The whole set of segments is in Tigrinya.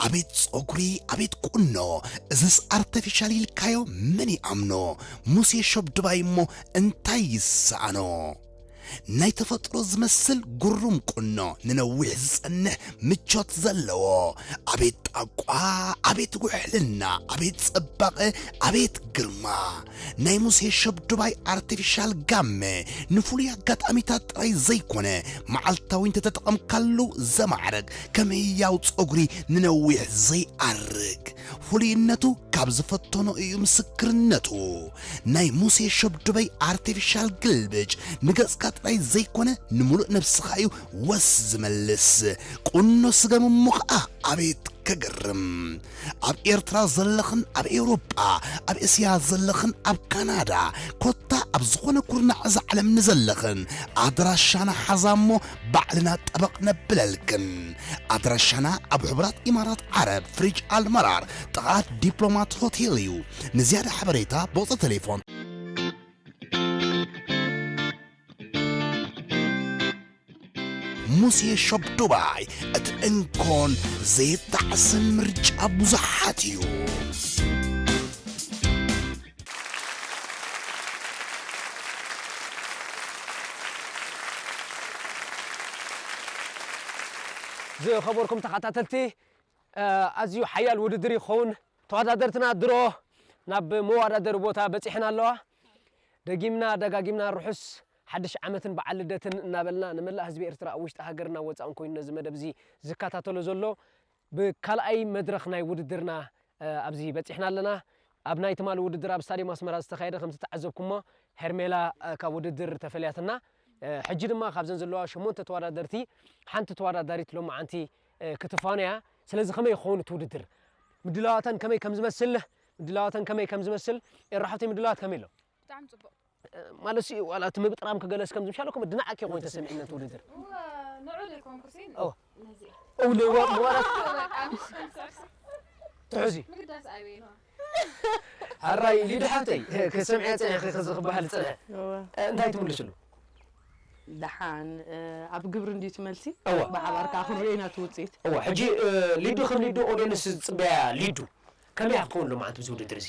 ኣቤት ጸጉሪ፣ ኣቤት ቁኖ፣ እዝስ ኣርተፊሻል ኢልካዮ መን ይኣምኖ? ሙሴ ሸብዱባይ እሞ እንታይ ይሰኣኖ? ናይ ተፈጥሮ ዝመስል ግሩም ቁኖ፣ ንነዊሕ ዝጸንሕ ምቾት ዘለዎ። ኣቤት ጣቋ፣ ኣቤት ውሕልና፣ ኣቤት ጽባቐ፣ ኣቤት ግርማ። ናይ ሙሴ ሸብዱባይ ኣርቲፊሻል ጋመ ንፍሉይ ኣጋጣሚታት ጥራይ ዘይኮነ፣ መዓልታዊ እንተተጠቐምካሉ ዘማዕርግ፣ ከም ህያው ጸጉሪ ንነዊሕ ዘይኣርግ። ፍሉይነቱ ካብ ዝፈተኖ እዩ ምስክርነቱ። ናይ ሙሴ ሸብዱበይ ኣርቲፊሻል ግልብጭ ንገጽካ ጥራይ ዘይኮነ፣ ንምሉእ ነብስኻ እዩ ወስ ዝመልስ። ቁኖ ስገም እሞ ኸኣ ኣቤት ከገርም! ኣብ ኤርትራ ዘለኽን ኣብ ኤውሮጳ፣ ኣብ እስያ ዘለኽን ኣብ ካናዳ፣ ኮታ ኣብ ዝኾነ ኩርናዕ እዛ ዓለም ንዘለኽን፣ ኣድራሻና ሓዛ እሞ ባዕልና ጠበቕ ነብለልክን። ኣድራሻና ኣብ ሕቡራት ኢማራት ዓረብ፣ ፍሪጅ ኣልመራር፣ ጥቓ ዲፕሎማት ሆቴል እዩ። ንዝያዳ ሓበሬታ ብቑጽሪ ቴሌፎን። ሙሴ ሾፕ ዱባይ፣ እቲ እንኮን ዘይጣዕስን ምርጫ ብዙሓት እዩ። ዝኸበርኩም ተኸታተልቲ፣ እ፣ ኣዝዩ ሓያል ውድድር ይኸውን። ተወዳደርትና ድሮ ናብ መወዳደሪ ቦታ በጺሐን ኣለዋ። ደጊምና ደጋጊምና ርሑስ ሓድሽ ዓመትን በዓል ልደትን እናበልና፣ ንመላእ ህዝቢ ኤርትራ ኣብ ውሽጢ ሃገርና ወጻእን ኮይኑ ነዚ መደብ እዚ ዝከታተሎ ዘሎ፣ ብካልኣይ መድረኽ ናይ ውድድርና፣ እ፣ ኣብዚ በጺሕና ኣለና። ኣብ ናይ ትማሊ ውድድር ኣብ ስታድዮም ኣስመራ ዝተኻየደ፣ ከምቲ ተዓዘብኩሞ፣ ሄርሜላ፣ እ፣ ካብ ውድድር ተፈልያትና። እ፣ ሕጂ ድማ ካብዘን ዘለዋ ሸሞንተ ተወዳደርቲ ሓንቲ ተወዳዳሪት ሎማዓንቲ፣ እ፣ ክትፋኖ እያ። ስለዚ ከመይ ይኸውን እቲ ውድድር? ምድላዋተን ከመይ ከም ዝመስል፣ ምድላዋተን ከመይ ከም ዝመስል፣ ኤራ ሓብተይ ምድላዋት ከመይ ኣሎ? ብጣዕሚ ጽቡቕ። እ፣ ማለት ሲ፣ ዋላ እቲ ምብጥራም ክገለስ ከም ዝምሻሎ፣ ከም ድናዓኪ ኮይኑ ተሰሚዕኒ እቲ ውድድር። እወ፣ ንዑ ዶ ኮንኩርሲ? እወ። ነዚ። እው፣ ንዋ-፣ ንዋራት በቃ፣ ምሽ ኮንኩርሲ። ትሑዚ። ምግዳስ ኣይበይኑ። ሕራይ ሊዱ ሓብተይ፣ ክሰምዕያ ጸኒሐ፣ ከዚ ክበሃል ጸኒሐ። እወ። እ፣ እንታይ ትምልስሉ? ደሓን፣ እ፣ ኣብ ግብሪ እንድዩ እቲ መልሲ። እወ። ብሓባር ከኣ ክንርእዮ ኢና እቲ ውጽኢት። እወ፣ ሕጂ፣ እ፣ ሊዱ ከም ሊዱ ኦድየንስ ዝጽበያ ሊዱ፣ ከመይ እያ ክትከውን ሎማዓንቲ ኣብዚ ውድድር እዚ?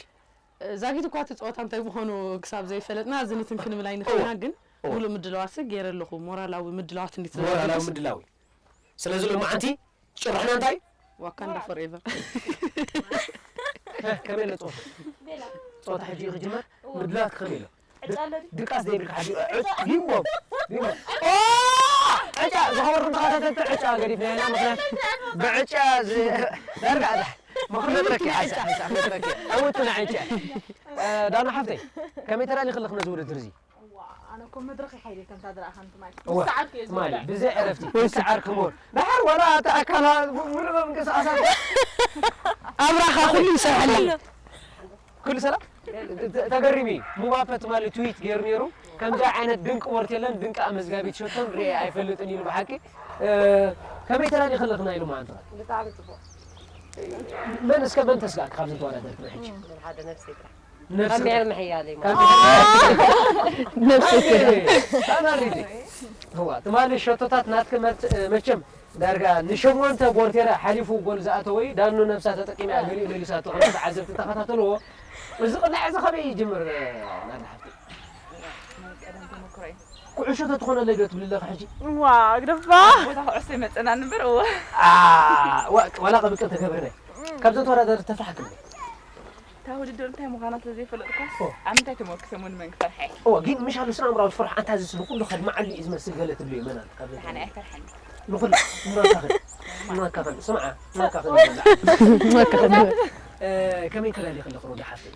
እ፣ ዛጊት እኳ እቲ ጸወታ እንታይ ምዃኑ ክሳብ ዘይፈለጥና፣ እዚ ንትን ክንብል ኣይንኽእልና፣ እወ። ግን እወ። ምሉእ ምድላዋት ገይረ ኣለኹ። ሞራላዊ ምድላዋት እንድዩ ሞራላዊ ተዘጋጅስ? ምድላው እዩ። ስለዚ ሎማዓንቲ ጭርሕና እንታይ? ዋካንዳ ፎርኤቨር። ከመይ ኣሎ ጸወታ? ቤላ። ጸወታ ሕጂ እዩ ክጅመር? እወ። ምድላዋት ከመይ ኣሎ? ዕጫ ኣሎ ድዩ? ድቃስ ዘይብልካ ሕጂ፣ ዕጫ። ቢምቦ፣ ቢምቦ። ኦ! ዕጫ፣ ዝኸበርኩም ተኸታተልቲ፣ ዕጫ ገዲፍና ኢና፣ ምኽንያቱ ብዕጫ ዝ-፣ ዳርጋ፣ መኽሪ መትረኪ፣ ሓንሳ፣ ሓንሳ፣ መትረኪ። ዕውትና ዕጫ። እ፣ ዳና ሓፍተይ፣ ከመይ ተዳሊኺ ኣለኺ ነዚ ውድድር እዚ? እዋ፣ ኣነ እኮ መድረኽ ይሓይለ ከምታ ዝረኣኻኒ ትማሊ። እዋ፣ ምስ ሰዓርኩ እየ ትማሊ፣ ዝውዳእ። ብዘይ ዕረፍቲ፣ ወይ ምስ ሰዓር ክቡር። ደሓር ዋላ እቲ ኣካላ ሙሉእ ምንቅስቓሳት ኣብራኻ ኩሉ ይሰርሓለይ። ኩሉ ሰላም? ተ-፣ ተገሪሙ እዩ። ሙባፐ ትማሊ ትዊት ገይሩ ነይሩ። ከምዚ ዓይነት ድንቂ ወርት የለን፣ ድንቂ ኣመዝጋቢት ሸቶን ርእየ ኣይፈልጥን ኢሉ ብሓቂ። እ፣ ከመይ ተዳሊኺ ኣለኺ ናይ ሎማዓንቲ? ብጣዕሚ ጽቡቕ። መን እስከ መን ተስጋእኪ ካብዘን ተወዳደርቲ ናይ ሕጂ? ሓደ ነፍሰይ ጥራሕ። ነፍሲ ካብ ምሕያል ምሕያለይ ማለት። ካብ ምሕያል። ነፍሲ ኣይ፣ ኣናሪዲ። እዋ፣ ትማሊ ሸቶታት ናትኪ መት-፣ መቸም ዳርጋ ንሸሞንተ ቦርቴራ ሓሊፉ ጎል ዝኣተወ እዩ። ዳኑ ነብሳ ተጠቂማ እያ ገሊኡ መሊሳቶ፣ ከም ተዓዘብቲ ተኸታተልዎ። እዚ ቅላዕ እዚ ከመይ ይጅምር፣ ናና ሓፍቲ? ናይ ቀደም ተመክሮ እዩ። ኩዕሾ ተትኾነለይ ዶ ትብሊ ኣለኺ ሕጂ? እዋ፣ ግደፋ። ቦታ ኩዕሶ ይመጸና ንበር፣ እዋ። ኣ፣ ዋ-፣ ዋላ ቅብቅብ ተገብርነ። እም። ካብዞም ተወዳደርቲ ተፍርሓ ክብል። እታ ውድድር እንታይ ምዃና ስለ ዘይፈለጥኳስ፣ ኦ። ኣብ ምንታይ ተመርኩሰ እሞ ንመን ክፈርሐ? ኦ፣ ግን ምሽ ኣሎ ስነ ኣእምራዊ ፍርሒ፣ ኣንታ እዚ ንኹሉ ከድምዓሉ እዩ ዝመስል ገለ ትብልዮ መን ኣሎ ካብዞም ንሓነ ተወዳደርቲ? ኣይፈርሐን። ንኹሉ፣ ንማንካ ኸን፣ ንማንካ ኸን፣ ስምዓ፣ ንማንካ ኸን ይበልዓ። ንማንካ ኸን። እ፣ ከመይ ተላልዩ ከለኹ ሮዳ ሓፍተይ?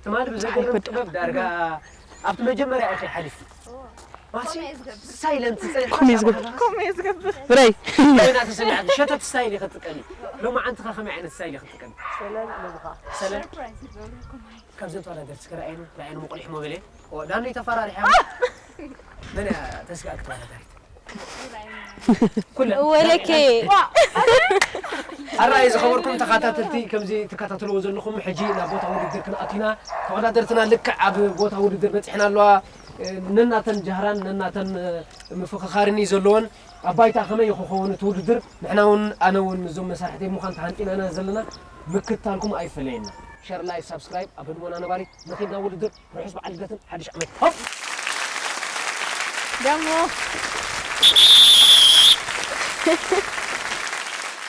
ትማሊ ብዘገርም ጥበብ ዳርጋ ኣብቲ መጀመርያ ኢኺ ሓሊፍኪ። ማሲ ሳይለንት ጸኒሕካ ከምኡ እዩ ዝገብር። ከምኡ እዩ ዝገብር። ብረይ። ኮይና ተሰሚዓትኪ። ሸተት ስታይል ኢኺ ትጥቀሚ። ሎማዓንቲ ኸ ከመይ ዓይነት ስታይል ኢኺ ትጥቀሚ? ሰለል ኢለ ብኻ። ሰለል? ካብዘን ተወዳደርቲ እስከ ረኣየኒ፣ ረኣየኒ መቑሊሕ ሞበለ። ኦ፣ ዳነይ ተፈራሪሓ። መን እያ ተስጋእኪ ተወዳዳሪት? ወለኬ ኣራይ ዝኸበርኩም ተኸታተልቲ፣ ከምዚ ትከታተልዎ ዘለኹም፣ ሕጂ ናብ ቦታ ውድድር ክንኣቱ ኢና። ተወዳደርትና ልክዕ ኣብ ቦታ ውድድር በጺሕና ኣለዋ። ነናተን ጃህራን ነናተን ምፍኽኻርን እዩ ዘለወን። ኣብ ባይታ ከመይ ክኸውን እቲ ውድድር፣ ንሕና እውን፣ ኣነ እውን ምስዞም መሳርሕተይ ምዃን ተሃንጢና ኢና ዘለና። ምክታልኩም ኣይፈለየና። ሸር፣ ላይክ፣ ሳብስክራይብ ኣብ ህድሞና ነባሪ። ንኺድ ናብ ውድድር። ርሑስ በዓል ልደትን ሓድሽ ዓመት። ሆፕ! ደሞ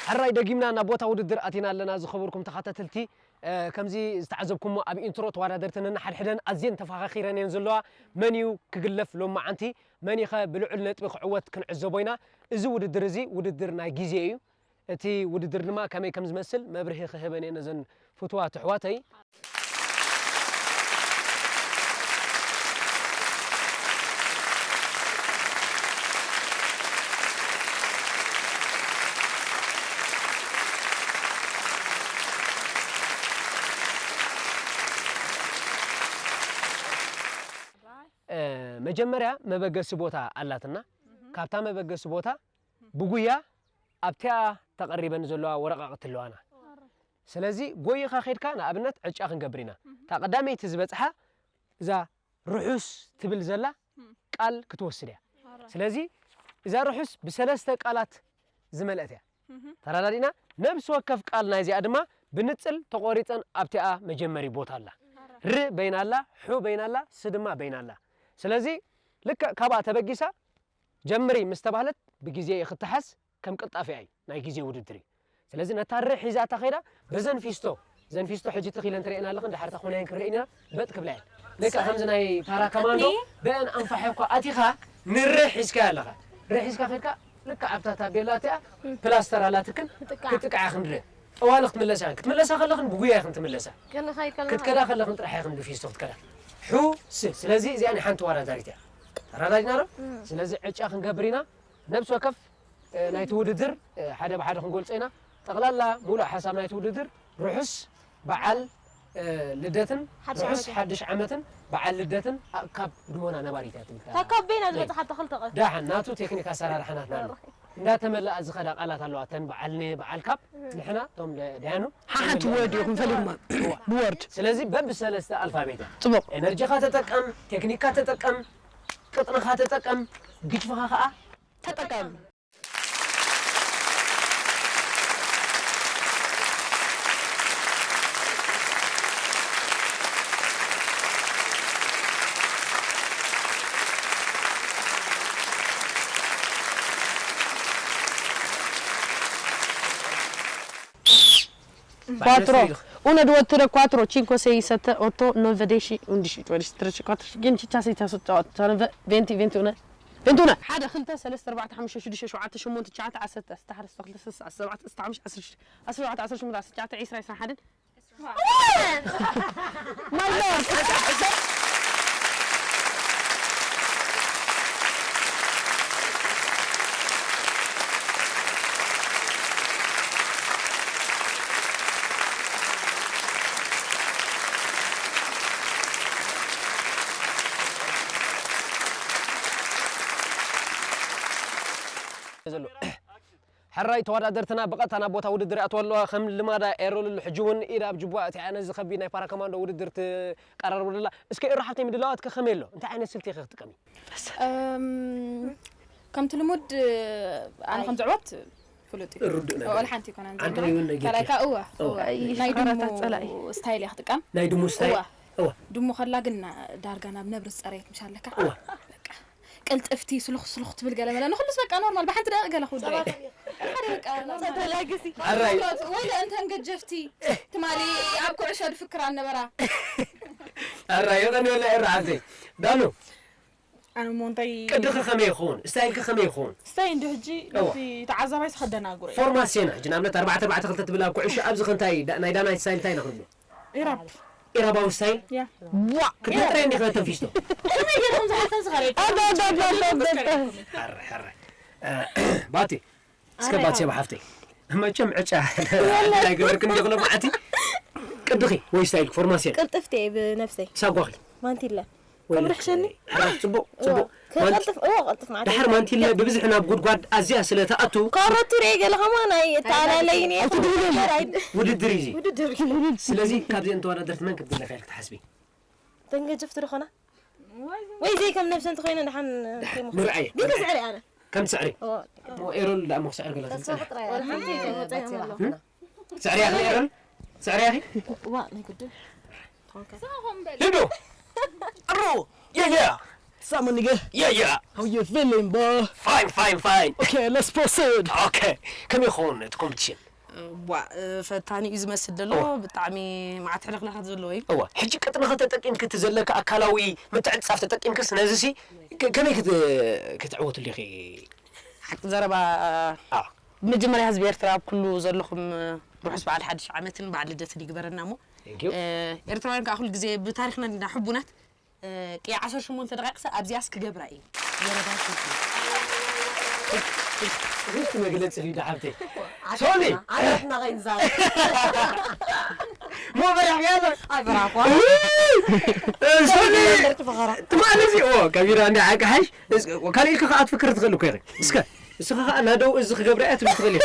ሕራይ ደጊምና ናብ ቦታ ውድድር ኣቲና ኣለና። ዝኸበርኩም ተኸታተልቲ፣ እ፣ ከምዚ ዝተዓዘብኩሞ ኣብ ኢንትሮ ተወዳደርቲ ነንሓድሕደን ኣዝየን ተፈኻኺረን እየን ዘለዋ። መን እዩ ክግለፍ ሎማዓንቲ? መን እዩ ኸ ብልዑል ነጥቢ ክዕወት ክንዕዘቦ ኢና። እዚ ውድድር እዚ ውድድር ናይ ግዜ እዩ። እቲ ውድድር ድማ ከመይ ከም ዝመስል መብርሂ ክህበን እየ ነዘን ፍቱዋት ኣሕዋተይ። እ፣ መጀመርያ መበገሲ ቦታ ኣላትና። ካብታ መበገሲ ቦታ ብጉያ ኣብቲኣ ተቐሪበን ዘለዋ ወረቓቕቲ ኣለዋና። ስለዚ ጎይኻ ኸድካ ንኣብነት ዕጫ ክንገብር ኢና። እታ ቀዳመይቲ ዝበጽሓ እዛ ርሑስ ትብል ዘላ ቃል ክትወስድ እያ። ስለዚ እዛ ርሑስ ብሰለስተ ቃላት ዝመልአት እያ። ተረዳዲእና? ነብሲ ወከፍ ቃል ናይዚኣ ድማ ብንጽል ተቖሪጸን ኣብቲኣ መጀመሪ ቦታ ኣላ። ር በይና ኣላ፣ ሑ በይና ኣላ፣ ስ ድማ በይና ኣላ። ስለዚ ልክዕ ካብኣ ተበጊሳ ጀምሪ ምስ ተባህለት ብግዜ ክትሓዝ ከም ቅልጣፊኣ እዩ፣ ናይ ግዜ ውድድር እዩ። ስለዚ ነታ ር ሒዛታ ከይዳ በዘን ፊስቶ፣ እዘን ፊስቶ ሕጂ ትኽ ኢለን ትርእየን ኣለኽን፣ ድሓር እታ ኮናየን ክንርኢ ኢና፣ በጥ ክብላ እየን። ልክዕ ከምዚ ናይ ፓራ ከማንዶ በአን ኣንፋሕ እኳ ኣቲኻ ንር ሒዝካያ ኣለኻ። ር ሒዝካ ከድካ ልክዕ ኣብታ ታቤላ እቲኣ ፕላስተር ኣላትክን ክትጥቃዓ ክንርኢ። ጠዋሊ ክትምለሳ እየን። ክትምለሳ ከለኽን ብጉያ ኢኽን ትምለሳ። ክትከዳ ከለኽን ጥራሕ ኢኽን ብፊስቶ ክትከዳ። ሑ ስ ስለዚ እዚኣ ናይ ሓንቲ ተወዳዳሪት እያ። ተረዳዲና ዶ? ስለዚ ዕጫ ክንገብር ኢና። ነብሲ ወከፍ እ፣ ናይቲ ውድድር እ፣ ሓደ ብሓደ ክንገልጾ ኢና። ጠቕላላ ሙሉእ ሓሳብ ናይቲ ውድድር ርሑስ በዓል እ፣ ልደትን ሓድሽ ርሑስ ዓመትን። ሓድሽ ዓመትን በዓል ልደትን ኣካብ ድሞና ነባሪት እያ ትብል። ታካብ በይና እ። ዝበጽሓታ ክልተ ቐ- ደሓን ናቱ ቴክኒክ ኣሰራርሓ ናትና ኣሎ። እንዳተመለኣ ዝኸዳ ቃላት ኣለዋ። እተን በዓል ን በዓል ካብ ንሕና እቶም ደ- ደያኑ ሓሓንቲ ተመለኣ። ወርድ ኢኹም ፈሊኹማ። እዋ። ብወርድ። ስለዚ በብሰለስተ ኣልፋቤት እያ። ጽቡቕ። ኤነርጂኻ ተጠቀም፣ ቴክኒክካ ተጠቀም፣ ቅጥንኻ ተጠቀም፣ ግጭፍኻ ኸኣ ተጠቀም። Quattro. Uno, due, tre, quattro, cinque, sei, sette, otto, nove, dieci, undici, dodici, tredici, quattordici, quindici, diciassette, diciotto, diciannove, venti, ventuno. Ventuno. ሓደ፣ ክልተ፣ ሰለስተ፣ ኣርባዕተ፣ ሓሙሽተ፣ ሽዱሽተ፣ ሸውዓተ፣ ሸሞንተ፣ ትሽዓተ፣ ዓሰርተ፣ ዓሰርተ ሓደ፣ ዓሰርተ ክልተ፣ ዓሰርተ ኣርባዕተ፣ ዓሰርተ ሓሙሽተ፣ ዓሰርተ ሽዱሽተ፣ ዓሰርተ ሸውዓተ፣ ዓሰርተ ሸሞንተ፣ ዓሰርተ ትሽዓተ፣ ዕስራ፣ ዕስራን ሓደን። ዘሎ። ሕራይ ተወዳደርትና ብቐጥታ ናብ ቦታ ውድድር ይኣትዋ ኣለዋ። ከም ልማዳ ኤሮልሉ ሕጂ እውን ኢዳ ኣብ ጅቡኣ እቲኣ ነዚ ከቢድ ናይ ፓራኮማንዶ ውድድር ትቀራርብ ኣላ። እስከ ኤሮ ሓፍተይ ምድላዋትኪ ከመይ ኣሎ? እንታይ ዓይነት ስልቲ ኢኺ ክትጥቀሚ? እም፣ ከምቲ ልሙድ ኣነ ከም ዝዕወት ፍሉጥ እዩ። ርዱእ ነገር። ወላ ሓንቲ ኣይኮነን ኣንተ ዘይብለኒ። ወይ እውን ነጊርኪ። ካልኣይ ከኣ እወ፣ እወ። እወ። ናይ ሽኮራታት ድሙ ጸላኢ። ስታይል እያ ክጥቀም። ናይ ድሙ ስታይል? እወ። እወ። ድሙ ከላ ግን ዳርጋ ናብ ነብሪ ዝጸረየት ምሽ ኣለካ። እወ። በቃ። ቅልጥፍቲ ስሉኽ ስሉኽ ትብል ገለ መለ ንኹሉስ በቃ ኖርማል ብሓንቲ ደቂቕ ገለ ክውድእ። ሓደ በቃ ኖርማል። ተላግሲ። ኣራይ። ወይ እንተን ገጀፍቲ ትማሊ ኣብ ኩዕሾ ድፍክራ ነበራ። ኣራይ፣ የቐንየልና ኤራ ሓፍተይ። ዳኑ። ኣነ እሞ እንታይ ቅድኺ ከመይ ይኸውን? ስታይልኪ ከመይ ይኸውን? ስታይ እንዲ ሕጂ እዋ። ነቲ ተዓዛባይ ስኸደናግሮ እዩ። ፎርማት ሴና፣ ሕጂ ንኣብነት ኣርባዕተ ኣርባዕተ ክልተ ትብል ኣብ ኩዕሾ ኣብዚ ከ እንታይ ዳ- ናይ ዳናይ ስታይል እንታይ ኢና ክንብሎ? ኢራብ። ኢራባዊ ስታይል? ያ። ዋ! ክትነጥረ እንዲኺ ነተን ፊስቶ? ከመይ ገይርኩም ዝሓልፈን ዝኸረይኩም? ኣደ፣ ኣደ፣ ኣደ፣ ኣደ፣ ኣደ። ሓረ፣ ሓረ። እ፣ ባቲ፣ እስከ ኣረ፣ ባቲ ኣረ። ሰባ ሓፍተይ። መቸም ዕጫ ናይ ገበርክን ዲኹ ሎማዓቲ? ቅድኺ ወይ ስታይል ፎርማት ሴና? ቅልጥፍቲ እየ ብነብሰይ። ሳጓኺ? ማንቲለ። ወይ ከምርሕሸኒ? ሕራይ ጽቡቕ፣ እዎ። ጽቡቕ። ማንቲ-፣ ክቐልጥፍ፣ እዎ፣ ቀልጥፍ ማለት ድሓር እዩ። ማንቲለ ብብዝሒ ናብ ጉድጓድ ኣዝያ ስለ ትኣቱ፣ ካሮት ርኤ ገለ ከማን ኣይተኣላለይን እየ። ኣይትድውልን። ውድድር እዩ እዚ። ውድድር እዩ። ስለዚ ካብዚአን ተወዳደርቲ መን ክትግለፍ እያ ክትሓስቢ? ተንገጀፍቲ ዶ ኾና? ወይ ዘይ ከም ነብሰን ተኾይነ ደሓን ከይምኹ። ንርኣየ። ግን ክስዕር እየ ኣነ። ከም ትስዕሪ? እዎ። እሞ ኤሮል ደኣ እሞ ክስዕር ገለ ተስፋ ትንጽንሕ። ክጥራይ ወላ ሓንቲ እየ። ከይመጸ እየ መለኹ። እም? ትስዕሪ ኢኺ ኤሮል? ትስዕሪ ኢኺ? እዋ፣ ናይ ግድን። ሂዱ! ጥሩ! Yeah, yeah! What's up, my nigga? Yeah, yeah! How you feeling, bro? Fine, fine, fine! Okay, let's proceed! Okay, ከመይ ይኸውን እቲ ኮምፒቲሽን? ዋ፣ ፈታኒ እዩ ዝመስል ዘሎ። እዋ። ብጣዕሚ መዓት ሕልኽላኻት ዘለዎ እዩ። እዋ፣ ሕጂ ቅጥንኺ ተጠቂምኪ፣ እቲ ዘለኪ ኣካላዊ ምትዕጽጻፍ ተጠቂምክስ፣ ነዚሲ ከ-፣ ከመይ ክት-፣ ክትዕወትሉ ኢኺ? ሓቂ ዘረባ፣ ኣዎ። መጀመርያ ህዝቢ ኤርትራ፣ ኣብ ኩሉ ዘለኹም ርሑስ በዓል ሓድሽ ዓመትን በዓል ልደትን ይግበረና እሞ፣ Thank you። ኤርትራውያን ከዓ ኩሉ ግዜ ብታሪኽና እንዲና ሕቡናት። ቅያ ዓሰርተ ሸሞንተ ደቂቕ ክሳብ ኣብዚኣስ ክገብራ እየ። ዘረባ ሽጉ። ውስጥ መግለጺ ሪዳ ሓብተይ። ሶሊ! ዓለትና ከይንዛረብ። ሞ በራሕ ያለ? ኣይበራኳ። ሶሊ! ትማሊ እዚ፣ ኦ፣ ካሜራ እንዲ ዓቅሓሽ፣ ካልእ ኢልካ ከኣ ትፍክር ትኽእል እኮ ኢኺ። እስከ፣ እስኻ ከኣ ናደው እዚ ክገብራ እያ ትብል ትኽእል ኢኺ።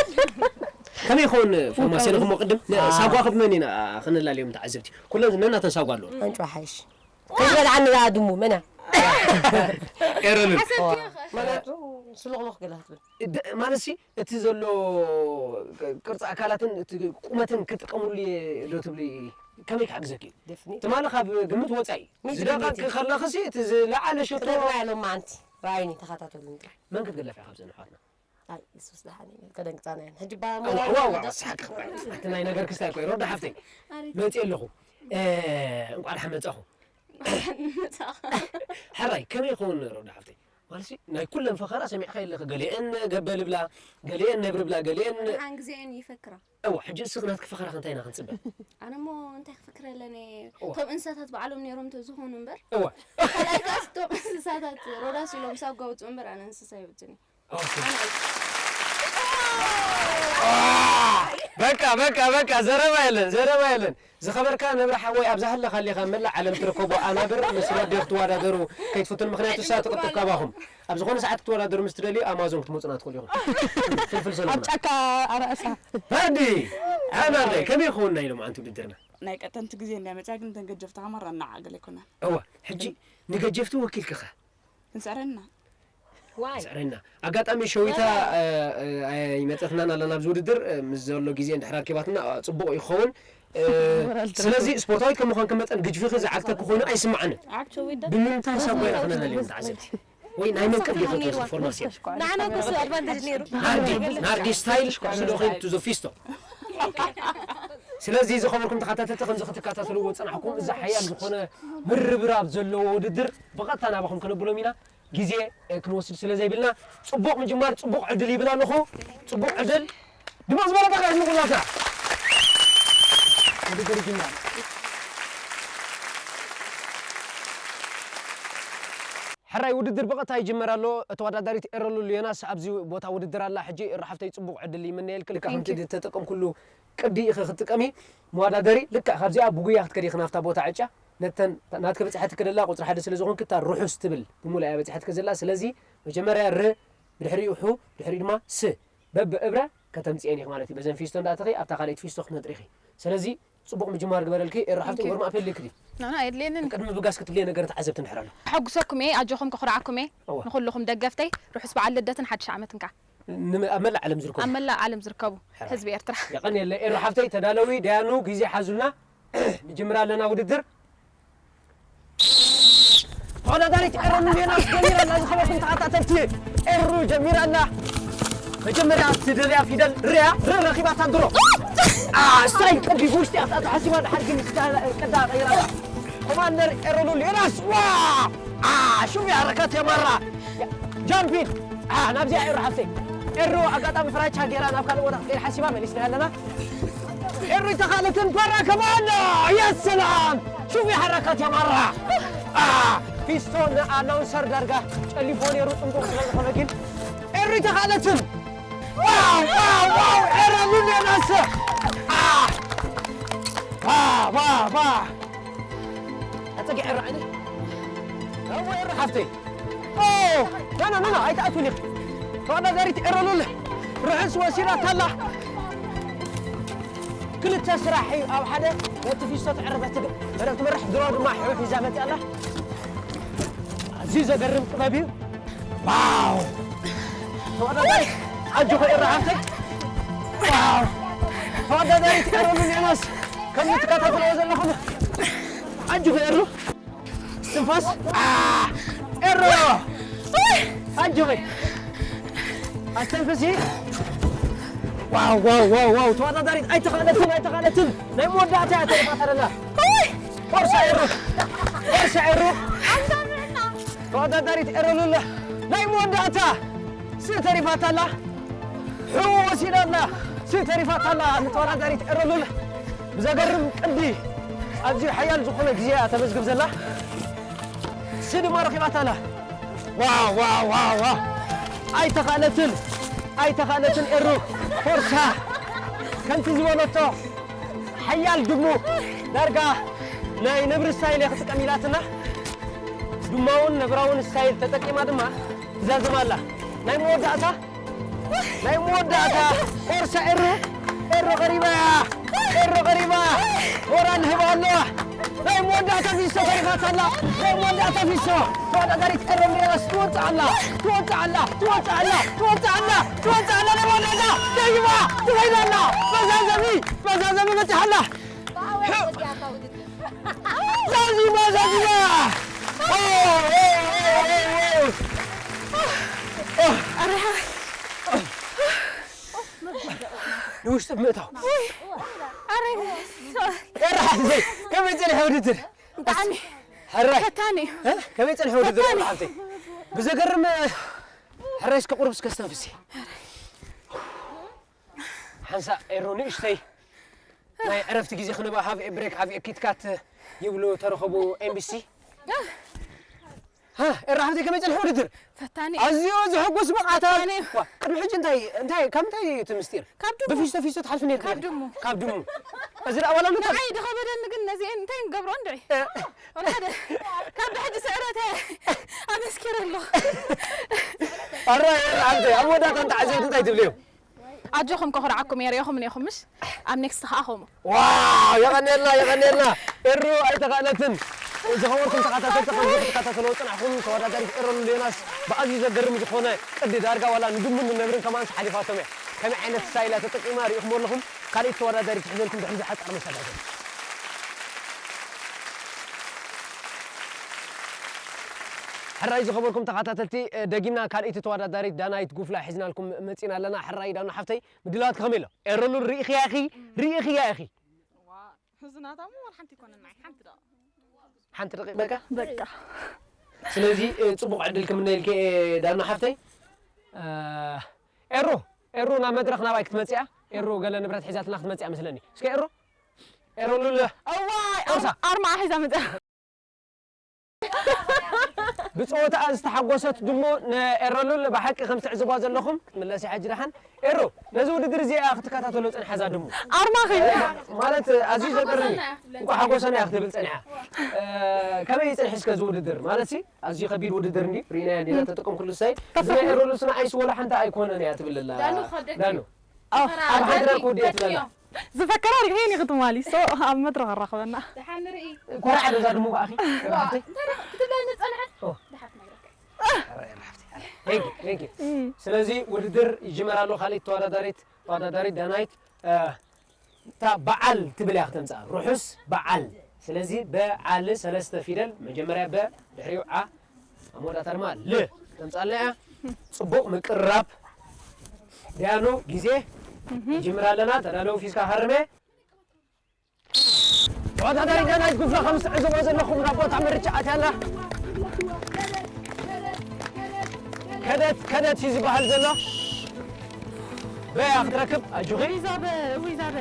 ከመይ ይኸውን ፎርማሲ ኢልኹሞ ቅድም? ሳጓ ክብ መን ኢና ክነላልዮም ተዓዘብቲ? ኩለን ነናተን ሳጓ ኣለዎ። ኣንጭዋ ሓይሽ። ከይበልዓኒ ደኣ ድሙ መና? ኤረንን። ሓሰብቲ ኢኻ። ማለቱ ስሉቕሉቕ ገለ ክትብል። ደ-፣ ማለትሲ እቲ ዘሎ ቅርጺ ኣካላትን እቲ ቁመትን ክጥቀመሉ እየ ዶ ትብሊ? ከመይ ክሕግዘኪ? ደፍኒ። ትማሊ ካብ ግምት ወጻኢ እዩ። ሚእቲ ዝደቐቂ ሚእቲ። ከለኽሲ እቲ ዝለዓለ ሸቶ ክነግራ እየ ሎማዓንቲ። ረኣዩኒ፣ ተኸታተሉኒ ጥራሕ። መን ክትግለፍ እያ ካብዘን ኣሕዋትና? ኣይ፣ የሱስ ደሓን እዩ። ከደንግጻና እየን። ሕጂ ባ-፣ ኣዋ፣ ሞራል ኣዋ፣ ኣዋ፣ ወደስ-፣ ሳቅ ክባይ። እቲ ናይ ነገር ክስታይ እኮ እዩ። ሮዳ ሓፍተይ፣ ኣሬ። መጽእ ኣለኹ። እ፣ እንቋዕ ደሓን መጻኹ። መጻኻ። ሕራይ፣ ከመይ ይኸውን ሮዳ ሓፍተይ? ማለትሲ፣ ናይ ኩለን ፈኸራ ሰሚዕካ የለኺ። ገሊአን ገበል ብላ፣ ገሊአን ነብሪ ብላ፣ ገሊአን ሓን ግዜ እየን ይፈክራ። እዋ፣ ሕጂ እስኺ ናትኪ ፈኸራ ከ እንታይ ኢና ክንጽበ? ኣነ እሞ እንታይ ክፍክር ኣለኒ? እዋ። እቶም እንስሳታት ባዕሎም ነይሮም ተዝኾኑ እምበር። እዋ። ካልኣይ ከኣስ እቶም እንስሳታት ሮዳስ ኢሎም ሳብ ገውጽኡ እምበር ኣነ እንስሳ ይውጽኒ። ኦኬ። በቃ፣ በቃ፣ በቃ፣ ዘረባ የለን፣ ዘረባ የለን። ዝኸበርካ ነብሪ ሓወይ፣ ኣብዛ ሃለኻ ኣለኻ መላእ ዓለም ትርከቦ ኣናብር ምስ ሮዴ ክትወዳደሩ ከይትፍቱን፣ ምኽንያቱ እሳ ትቕልጥፍ ካባኹም። ኣብ ዝኾነ ሰዓት ክትወዳደሩ ምስ ትደልዩ ኣማዞን ክትመጹና ትኽእሉ ኢኹም። ፍልፍል ኣብ ሰሎሙና። ጫካ ኣራእሳ። ሃዲ! ኣናብረይ፣ ከመይ ይኸውን ናይ ሎምዓንቲ ውድድርና? ናይ ቀደምቲ ግዜ እንድያ መጽያ፣ ግን እተን ገጀፍቲ ከማን ረናዓ ገለ ኣይኮናን። እዋ፣ ሕጂ ንገጀፍቲ ወኪልኪ ኸ? ክንስዕረና። ዋይ። ስዕረና። ኣጋጣሚ ሸዊታ፣ እ፣ እ፣ ኣይመጸትናን ኣለና ኣብዚ ውድድር፣ እ፣ ምስ ዘሎ ግዜ እንድሕር ኣርኪባትና፣ እ፣ ጽቡቕ ይኸውን። እ፣ ሞራል ትረክብ። ስለዚ ስፖርታዊት ከም ምዃንኪ መጠን ግጅፍኺ ዝዓግተኪ ኮይኑ ኣይስምዓንን። Actually፣ ደ-፣ ብምንታይ ሰብ ኮይና ክነለልዮም ተዓዘብቲ? ወይ ናይ መን ቅዲ ይኽእል ፎርማሲያ? ንዓና እኮ እሱ ኣድቫንቴጅ ነይሩ። ናርዲ፣ ናርዲ ስታይል ስለ ኮይን ቱ ዘ ፊስቶ። ስለዚ ዝኸበርኩም ተኸታተልቲ፣ ከምዚ ክትከታተልዎ ዝጸናሕኩም፣ እዚ ሓያል ዝኾነ ምርብራብ ዘለዎ ውድድር ብቐጥታ ናባኹም ከነብሎም ኢና። ግዜ፣ እ፣ ክንወስድ ስለ ዘይብልና፣ ጽቡቕ ምጅማር፣ ጽቡቕ ዕድል ይብል ኣለኹ። ጽቡቕ ዕድል። ድሙቕ ዝበለ ደቃ ይስምዑ ዛዛ። ውድድር ይጅምር። ሕራይ ውድድር ብቐጥታ ይጅመር ኣሎ። ተወዳዳሪት ኤረሉል ዮናስ ኣብዚ ቦታ ውድድር ኣላ። ሕጂ ኤረ ሓፍተይ ጽቡቕ ዕድል ይምነየልኪ። ልክዕ ከምቲ Thank you። ዝተጠቀምኩሉ ቅዲ ኢኺ ክትጥቀሚ። መወዳደሪ ልክዕ ካብዚኣ ብጉያ ክትከዲ ኢኺ ናብታ ቦታ ዕጫ። ነተን ናትኪ በጺሐትኪ ደላ ቁጽሪ ሓደ ስለ ዝኾንኪ እታ ርሑስ ትብል ብምሉእ እያ በጺሐትኪ ዘላ። ስለዚ መጀመርያ ር፣ ብድሕሪኡ ሑ፣ ብድሕሪኡ ድማ ስ። በብእብረ ከተምጽኤን ኢኺ ማለት እዩ። በዘን ፊስቶ እንዳእተኺ ኣብታ ካልኣይቲ ፊስቶ ክትነጥሪ ኢኺ። ስለዚ ጽቡቕ ምጅማር ግበረልኪ። ኤረ ሓፍቲ Thank you። ወርም ኣፕ የድልየኪ ድዩ? ናና የድልየንን። ቅድሚ ብጋስ ክትብልየ ነገር ተዓዘብቲ እንድሕር ኣሎ። ከሐጉሰኩም እየ፣ ኣጆኹም ከኹርዓኩም እየ። እወ። ንኹልኹም ደገፍተይ ርሑስ በዓል ልደትን ሓድሽ ዓመትን ከኣ። ንም-፣ ኣብ መላእ ዓለም ዝርከቡ። ኣብ መላእ ዓለም ዝርከቡ ሕራይ። ህዝቢ ኤርትራ። የቐንየለይ ኤረ ሓፍተይ፣ ተዳለዊ፣ ደያኑ፣ ግዜ ሓዙልና። ንጅምር ኣለና ውድድር። ተወዳዳሪት ኤረኑ ዮናስ ጀሚራ ኣላ። ዝኸበርኩም ተኸታተልቲ፣ ኤሩ ጀሚራ ኣላ። መጀመርያ ትደልያ ፊደል ርያ፣ ር ረኺባታ ድሮ። ኣ፣ ስታይ ቅዲ ብውሽጢ ኣፍጣጣ ሓሲባ፣ ድሓር ግን ስታ-፣ ቅዳ ቀይራ ኣላ። ኮማንደር ኤረሉል ዮናስ፣ ዋ! ኣ፣ ሹም ያረከት የማራ። ጃምፒን፣ ኣ፣ ናብዚኣ ኤሩ ሓፍተይ። ኤሩ ኣጋጣሚ ፍራቻ ገይራ ናብ ካልእ ቦታ ክትቀይር ሓሲባ፣ መሊስና ኣለና። ኤሪ ተኻለትን ባራ ከማን! ያ ሰላም! ሹፍ የሐረከት የማራ! ኣ፣ ፊስቶ ንኣናውንሰር ዳርጋ ጨሊፎ ነይሩ፣ ጥንቁቕ ስለ ዝኾነ ግን ኤሪ ተኻለትን! ዋው፣ ዋው፣ ዋው! ኤረ ሉል የናሰ! ኣ! ዋ፣ ዋ፣ ዋ! ኣጸጊዐ ራዕኒ። እወ ኤረ ሓፍተይ። ኦ፣ ና፣ ና፣ ና፣ ና፣ ኣይትኣትውኒ። ተወዳዳሪት ኤረ ሉል ርሑስ ወሲዳታ ኣላ። ክልተ ስራሕ እዩ ኣብ ሓደ። ነቲ ፊስቶ ትዕርፍ፣ ነቲ ገ-፣ መደብ ትመርሕ፣ ድሮ ድማ ሕው ሒዛ መፅያ ኣላ። ኣዝዩ ዘገርም ጥበብ እዩ። ዋው! ተወዳዳሪት ኣጆኺ ኤረ ሓፍተይ። ዋው! ተወዳዳሪት ኤረ ሉል ዮናስ፣ ከም እትከታተልዎ ዘለኹም ኣጆኺ ኤሩ። ትንፋስ። አ! ኤሮ! ኣጆኺ። ኣስተንፍሲ። ዋው፣ ዋው፣ ዋው፣ ዋው። ተወዳዳሪት ኣይተኻእለትን፣ ኣይተኻእለትን። ናይ መወዳእታ እያ ተሪፋታ ዘላ። ፎርሳ ኤሮ። ፎርሳ ኤሮ። ተወዳዳሪት ኤሮ ሉል ናይ መወዳእታ ስእ ተሪፋታ ኣላ። ሕው ወሲዳ ኣላ። ስእ ተሪፋታ ኣላ። ንተወዳዳሪት ኤሮ ሉል ብዘገርም ቅዲ ኣዝዩ ሓያል ዝኾነ ግዜ እያ ተመዝግብ ዘላ። ስእ ድማ ረኺባታ ኣላ። ዋው፣ ዋው፣ ዋው፣ ዋው። ኣይተኻእለትን፣ ኣይተኻእለትን ኤሩ። ፎርሳ። ከምቲ ዝበለቶ ሓያል ድሙ ዳርጋ ናይ ነብሪ ስታይል እየ ክጥቀም ኢላትና። ድማውን ነብራውን ስታይል ተጠቂማ ድማ ትዛዘም ኣላ። ናይ መወዳእታ፣ ናይ መወዳእታ ፎርሳ ኤሩ፣ ኤሩ ቀሪባ እያ፣ ኤሩ ቀሪባ። ሞራል ንህባ ኣለዋ። ናይ መወዳእታ ፊሶ ተሪፋታ ኣላ። ናይ መወዳእታ ፊሶ። ተወዳዳሪት ኤሩ ሚራስ ትወጽእ ኣላ፣ ትወጽእ ኣላ፣ ትወጽእ ኣላ፣ ትወጽእ ኣላ፣ ትወጽእ ኣላ። ናይ መወዳእታ ደይባ ትኸይድ ኣላ። መዛዘሚ፣ መዛዘሚ በጺሓ ኣላ። ዛዚማ፣ ዛዚማ! ኦ፣ ኦ፣ ኦ፣ ኦ፣ ኦ። ኦ። ኣረ፣ ንውሽጢ ብምእታው። ኣረ፣ ኤረ ሓፍተይ፣ ከመይ ጸኒሐ ውድድር? ብጣዕሚ ሕራይ። ፈታኒ እዩ። እ? ከመይ ጸኒሐ ውድድር ፈታኒ። ኤረ ሓፍተይ? ብዘገርም፣ ሕራይ እስከ ቁሩብ እስከ ስተንፍሲ። ሓንሳእ ኤሮ ንእሽተይ ናይ ዕረፍቲ ግዜ ክንባ፣ ሃቭ ኤ ብሬክ፣ ሃቭ ኤ ኪትካት ይብሉ ተረኸቡ ኤምቢሲ። ሃ፣ ኤራ ሓፍተይ ከመይ ጸኒሑ ውድድር? ፈታኒ። ኣዝዩ ዘሐጉስ ብቕዓት። ፈታኒ። ዋ፣ ቅድሚ ሕጂ እንታይ፣ እንታይ፣ ካብ እንታይ እዩ እቲ ምስጢር? ካብ ድሙ። ብፊስቶ ፊስቶ ትሓልፊ ነይርኪ ካብ ኢኺ። ድሙ። ካብ ድሙ። እዚ ደኣ ዋላ እንታይ ንዓይ ድኸበደኒ ግን ነዚኤን እንታይ ንገብሮ እንድዒ? እ። ወላ ሓደ። ካብ ብሕጂ ስዕረተ ኣመስኪረ ኣለኹ። ኣረ፣ ኤራ ሓፍተይ፣ ኣብ መወዳእታ ንተዓዘብቲ እንታይ ትብልዮም? ኣጆኹም ከኹርዓኩም እየ፣ ርኢኹምኒ ኢኹም ምሽ? ኣብ ኔክስት ከኣ ከምኡ። ዋው! የቐንየልና፣ የቐንየልና። ኤሩ ኣይተኻእለትን። ዝኸበርኩም ተኸታተልቲ፣ ከምዚ ክትከታተልዎ ዝጸናሕኩም ተወዳዳሪት ኤሮ ሉል ዮናስ ብኣዝዩ ዘገርም ዝኾነ ቅዲ ዳርጋ ዋላ ንድሙን ንነብርን ከማን ሓሊፋቶም እያ። ከመይ ዓይነት ስታይል እያ ተጠቂማ ርኢኹሞ ኣለኹም። ካልኣይቲ ተወዳዳሪት ትሕዘልኩም ድሕሪ ዝሓጻር መሰጋገሪ። ሕራይ ዝኸበርኩም ተኸታተልቲ፣ ደጊምና ካልኣይቲ ተወዳዳሪት ዳናይት ጉፍላ ሒዝናልኩም መጺና ኣለና። ሕራይ ዳኑ ሓፍተይ፣ ምድላዋት ከመይ ኣሎ? ኤረሉል ርኢኽያ ኢኺ? ርኢኽያ ኢኺ? ዋ፣ ህዝናታ እሞ ወላ ሓንቲ ኣይኮነን፣ ናይ ሓንቲ ደቂቕ። ሓንቲ ደቂቕ በቃ? በቃ። ስለዚ፣ እ፣ ጽቡቕ ዕድል ክምነየልኪ እየ ዳኑ ሓፍተይ። እ፣ ኤሩ፣ ኤሩ ናብ መድረኽ ናባይ ክትመጽእ እያ። ኤሩ ገለ ንብረት ሒዛትና ክትመጽእ እያ መስለኒ። እስከ ኤሩ፣ ኤረሉል፣ እዋይ፣ ኦርሳ። ኣርማ ሒዛ መጽኣ። ብጸወታኣ ዝተሓጎሰት ድሙ ንኤረሉል ብሓቂ ከም ትዕዝባ ዘለኹም ክትምለስ እያ ሕጂ ደሓን። ኤሩ፣ ነዚ ውድድር እዚ እያ ክትከታተሎ ጸኒሓ እዛ ድሙ። ኣርማኺ። ማለት ኣዝዩ ዘገርም እዩ። እንኳዕ ሓጎሰና እያ ክትብል ጸኒሓ። እ፣ ከመይ ይጸንሕ እስከ እዚ ውድድር? ማለት ሲ ኣዝዩ ከቢድ ውድድር እንዲ ርኢናዮ እንዲና ተጠቀምኩሉ ሳይ። እዚ ናይ ኤረሉል ስና ኣይስ ወላ ሓንቲ ኣይኮነን እያ ትብል ኣላ። ዳኑ ከብደኪ። ዳኑ። ኣብ ፈራ ሓድራ ኣድጊ ክወዲ እያ ትብል ኣላ። ከድዮ። ዝፈከራ ርግሄን ይኽትማሊ። ሶ ኣብ መድረኽ ኣራኽበና። ደሓን ንርኢ። ኮራዕ ዶ እዛ ድሙ ብኣኺ? ዋ፣ እንታይ ደኣ ክትብለኒ ዝጸንሐት? ኦ። ደሓን ትነግረካ። Thank you, thank you። እም። ስለዚ ውድድር ይጅመር ኣሎ። ካልኣይቲ ተወዳዳሪት፣ ተወዳዳሪት ዳናይት፣ እ፣ እታ በዓል ትብል እያ ክተምጽኣ። ርሑስ በዓል። ስለዚ በዓል ሰለስተ ፊደል፣ መጀመርያ በ፣ ድሕሪኡ ዓ፣ ኣብ መወዳእታ ድማ ል ተምጽኣልና እያ። ጽቡቕ ምቅርራብ። ዳያኑ ግዜ እህ። ይጅምር ኣለና። ተዳለዉ ፊስካ ሃርሜ። ተወዳዳሪ ዳናይት ጉፍላ ከም ትዕዘቦ ዘለኹም ናብ ቦታ ምርጫ ኣትያ ኣላ። ከደት፣ ከደት እዩ ዝበሃል ዘሎ። በያ ክትረክብ፣ ኣጆኺ። ዊዛበ፣ ዊዛበ።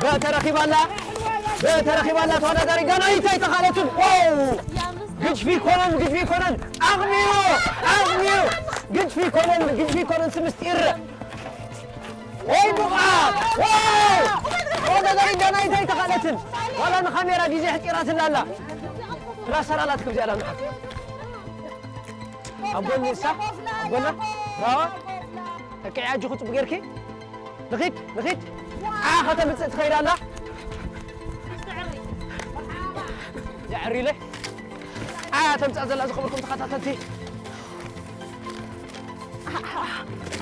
በ ተረኺባ ኣላ። በ ተረኺባ ኣላ። ተወዳዳሪ ዳናይት ኣይተኻእለትን። ዋው! ግጅፊ ኮነን፣ ግጅፊ ኮነን። ዓቕሚ እዩ፣ ዓቕሚ እዩ። ግጅፊ ኮነን፣ ግጅፊ ኮነን፣ ስምስጢር። ወይ ብቕዓት! ዋው! ተወዳዳሪ ዳናይት ኣይተኻእለትን። ዋላ ንካሜራ ግዜ ኣሕጺራትላ ኣላ። ራሰር ኣላትኪ ብዚኣ ላምሓት። ኣብ ጎኒ ንሳ፣ ኣብ ጎና። ብራዋ። ተኪዐ ኣጆኺ ጽቡቕ ጌርኪ። ንኺድ፣ ንኺድ። ዓ ከተምጽእ ትኸይድ ኣላ። የዕሪ ኢለ። ዓ ተምጽኣ ዘላ ዝኸበርኩም ተኸታተልቲ።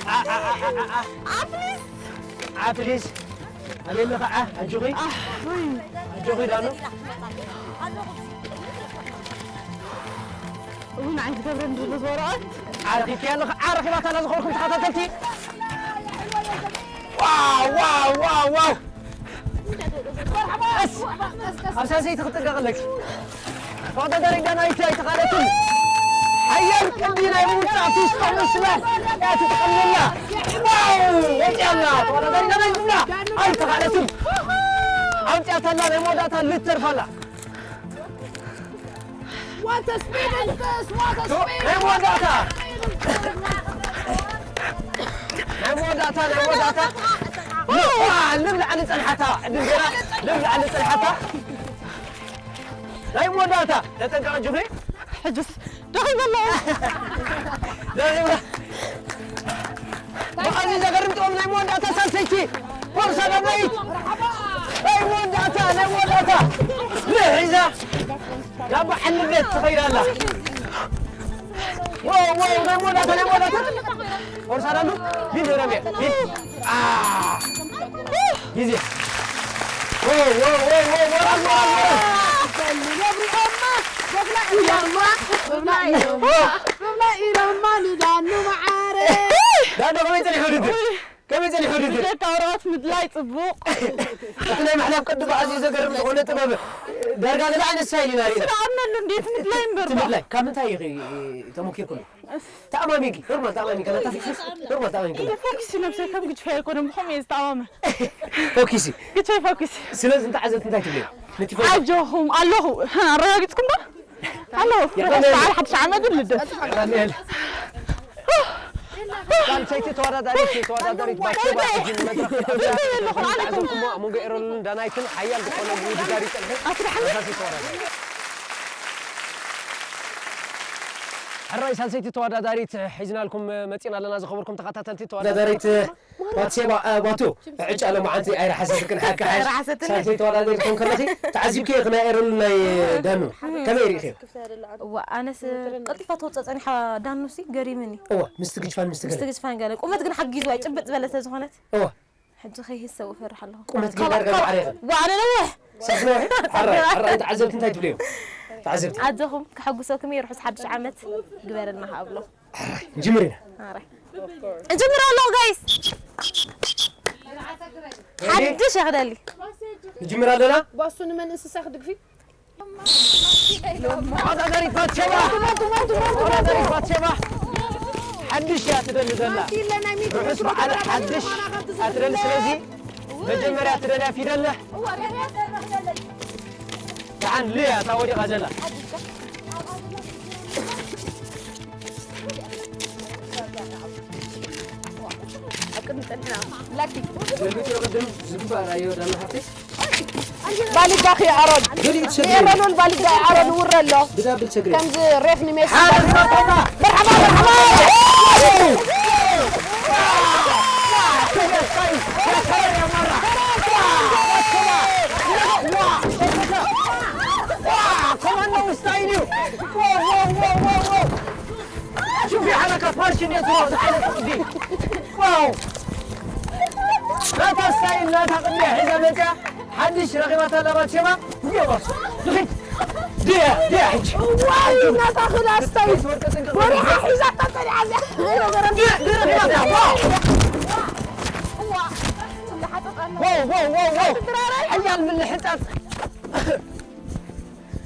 ዓ፣ ዓ፣ ዓ፣ ዓ፣ ዓ። ዓ፣ ፕሊዝ። ዓ፣ ፕሊዝ። ኣበይ ኣለኻ? ዓ፣ ኣጆኺ። ኣጆኺ ዳኑ። እውን ኣይትገብረን ዘሎ ዝወረቐት። ዓ፣ ረኺብኪ ኣለኻ? ዓ፣ ረኺባታ ኣላ ዝኸበርኩም ተኸታተልቲ። ዋው፣ ዋው፣ ዋው፣ ዋው። ቀስ! ኣብ ሳልሰይቲ ክትጥንቀቕ ኣለኪ። ተወዳዳሪት ዳናይት ኣይተኻእለትን። ሓያል ቅዲ ናይ ምውጻእ ፊስቶ ምስላ እያ ትጥቀም ዘላ። ዋው! ወጺኣላ። ተወዳዳሪት ዳናይት ዝብላ ኣይተኻእለትን። ኣውጺኣታላ፣ ናይ መወዳእታ ልትተርፋላ። What a speed is this? What a speed! ናይ መወዳእታ! ናይ መወዳእታ፣ ናይ መወዳእታ! ዋ፣ ልብ ላዕሊ ጸንሓታ! ዕድል ገይራ፣ ልብ ላዕሊ ጸንሓታ! ናይ መወዳእታ! ተጠንቀቕ፣ ጅፍሪ! ሕጅስ ደኺመ ኣለኹ። ደኺመ። ብኣዝዩ ዘገርም ጥበብ ናይ መወዳእታ ሳልሰይቲ ቦርሳ ዳናይት። ናይ መወዳእታ፣ ናይ መወዳእታ። ንሒዛ ናብ በዓል ንብረት ትኸይድ ኣላ። ዋው፣ ዋው፣ ናይ መወዳእታ፣ ናይ መወዳእታ። ቦርሳ ዳኑ፣ ቢል ይረምየ፣ ቢል። አ። ግዜ። ዎ፣ ዎ፣ ዎ፣ ዎ፣ ሞራል፣ ሞራል፣ ሞራል። በሉ፣ ነብሪኦማ፣ በብላ ኢሎማ፣ በብላ ኢሎማ፣ በብላ ኢሎማ፣ ንዳኑ መዓረ። ዳኑ ከመይ ጸኒሑ ውድድር? ከመይ ጸኒሑ ውድድር? ብጀካ ወረቐት ምድላይ ጽቡቕ። እቲ ናይ ምሕላፍ ቅዲ ብኣዝዩ ዘገርም ዝኾነ ጥበብ። ዳርጋ ገለ ዓይነት ስታይል ኢና ርኢና። ስራዕ እምነሉ እንዴት ምድላይ እምበር እቲ ባ። ምድላይ፣ ካብ ምንታይ ኢኺ ተሞኪርኩሉ? ተኣማሚንኪ፣ ኖርማል ተኣማሚንኪ፣ ናታ ፊክስ፣ ኖርማል ተኣማሚንኪ። ኢለ ፎኪስ ነብሰይ ከም ግጅፈ ኣይኮነን፣ ብኸምኡ እየ ዝተኣማመን። ፎኪሲ። ግጅፈ ፎኪስ። ስለዚ ንተዓዘብቲ እንታይ ትብልዮም? ነቲ ፎኪስ። ኣጆኹም ኣለኹ። ኣረጋጊጽኩም ዶ? ኣለኹ። የቐንየልና። በዓል ሓድሽ ዓመትን ልደት። የቐንየልና። ሳልሰይቲ ተወዳዳሪት፣ ተወዳዳሪት ባኬባ ሕጂ ንመድረኽ ኣትያ። ተዓዘብኩሞ ኣብ መንጎ ኤረሉን ዳናይትን ሓያል ዝኾነ ምውድዳር ይጸንሑ። ኣፍርሓኒ። ሳልሰይቲ ተወዳዳሪት። ሕራይ ሳልሰይቲ ተወዳዳሪት ሒዝናልኩም መጺና ኣለና። ዝኸበርኩም ተኸታተልቲ ተወዳዳሪት ተወዳዳሪት ባትሴባ፣ እ፣ ባቱ፣ ዕጫ ሎማዓንቲ ኣይረሓሰትክን፣ ሓቂ ሓሽ። ኣይረሓሰትኒ። ሳልሰይቲ ተወዳዳሪት ኮን ከለኺ ተዓዚብኪ ኢኺ ናይ ኤረሉን ናይ ዳኑ። ከመይ ርኢኽዮ? እዋ፣ ኣነስ ቀልጢፋ ተውፅእ ፀኒሓ ዳኑሲ ገሪምኒ። እዋ፣ ምስቲ ግጅፋን ምስቲ ምስቲ ገለ። ግጅፋን ገለ። ቁመት ግን ሓጊዝዋ እዩ፣ ጭብጥ ዝበለ ተዝኾነት። እዋ። ሕጂ ከይህሰው እፈርሕ ኣለኹ። ቁመት ካብ፣ ጌጋ ካብ፣ ማዕረ ይኽእል። ዋ፣ ኣነ ነውሕ። ሰብ ነውሕ? ሓራይ፣ ሓራይ፣ ተዓዘብቲ እንታይ ትብልዮም? ተዓዘብቲ። ኣጆኹም፣ ከሐጉሰኩም እየ፣ ርሑስ ሓድሽ ዓመት ግበረልና ከኣ እብሎ። ሓራይ፣ ንጅምር ኢና። ሓራይ። ንጅምር ኣለኹ፣ ጋይስ። ሬዲ? ሓድሽ እየ ክደሊ። ንጅምር ኣለና? ጓሱ ንመን እንስሳ ክድግፊ? ተወዳዳሪት ባትሸባ፣ ተወዳዳሪት ባትሸባ፣ ሓድሽ እያ ትደሊ ዘላ። ርሑስ በዓል ሓድሽ እያ ትደሊ። ስለዚ መጀመርያ ትደልያ ፊደል ደሓን ልያ እታ ወዲቓ ዘላ። ኣብ ቅድሚ ጸኒሕና ላኪ። ገልቢጥዮ ቅድም ዝግባእ ራእዮ ዳና ሓፍተይ። ባሊጋ ኺ ኣሮን። ገሊኡ ትሰግሪ። የረሉን ባሊጋ ኣሮን ውረ ኣሎ። ብዳብል ትሰግሪ። ከምዚ ሬፍ ንሜሲ። ሓደ ዝረኸባ። መርሓባ፣ መርሓባ። ኮማንዶ ስታይል እዩ። ዋው፣ ዋው፣ ዋው፣ ዋው፣ ዋው። شوفي حركة فاشن يا ترى، تعالي تقضي. واو. لا تستاهل، لا تقضي حزام لك. حدش رغبة طلبات شباب. يلا. دخل. ديا، ديا حج. واو، لا تاخذ أستاهل. وريحة حزام تطلع على. ديا، ديا، ديا، ديا. واو. واو، واو، واو، واو. عيال من الحتت.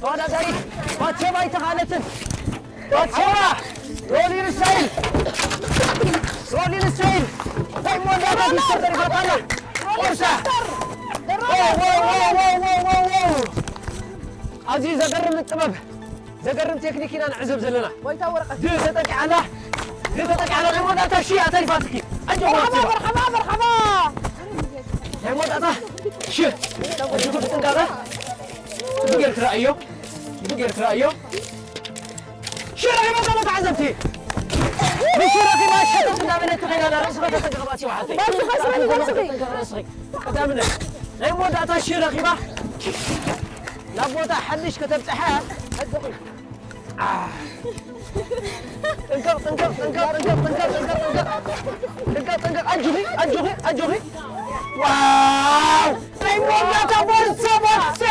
ተወዳዳሪት ባትሸባ ኣይተኻእለትን። ባትሸባ ሮሊን ስታይል፣ ሮሊን ስታይል። እንታይ እሞ እንዳታት ይስተር ይፈታላ። ቁርሳ። ዋው፣ ዋው፣ ዋው። ኣዝዩ ዘገርም ጥበብ፣ ዘገርም ቴክኒክ ኢና ንዕዘብ ዘለና። ድ ተጠቂዓላ፣ ድ ተጠቂዓላ፣ ናይ መወዳእታ ሺ እያ ተሪፋትኪ። ኣጆኹ መርሓባ፣ ባትሸባ። መርሓባ፣ መርሓባ። ናይ መወዳእታ ሺ። ኣጆኹ ብጥንቃቐ። ጽቡቕ ጌርኪ ረኣዮ። ጽቡቕ ኤርትራ እዮም። ሽረ ይመጣ ተዓዘብቲ። ብሽረ ኪማ ሸጠት እንዳበለት ትኸይዳ ኣላ። ርእስኻ ተጠንቀቕ ባሲ ወሓተይ። ባሲ ኸስበኒ ርእስኺ። ርእስኺ። ቀዳምነት። ናይ መወዳእታ ሽረ ኪማ ናብ ቦታ ሓድሽ ከተብጽሓ። ጠንቀቕ፣ ጠንቀቕ፣ ጠንቀቕ፣ ጠንቀቕ፣ ጠንቀቕ፣ ጠንቀቕ፣ ጠንቀቕ። ጠንቀቕ፣ ጠንቀቕ። ኣጆኺ፣ ኣጆኺ፣ ኣጆኺ። ዋው! ናይ መወዳእታ ቦርሳ፣ ቦርሳ!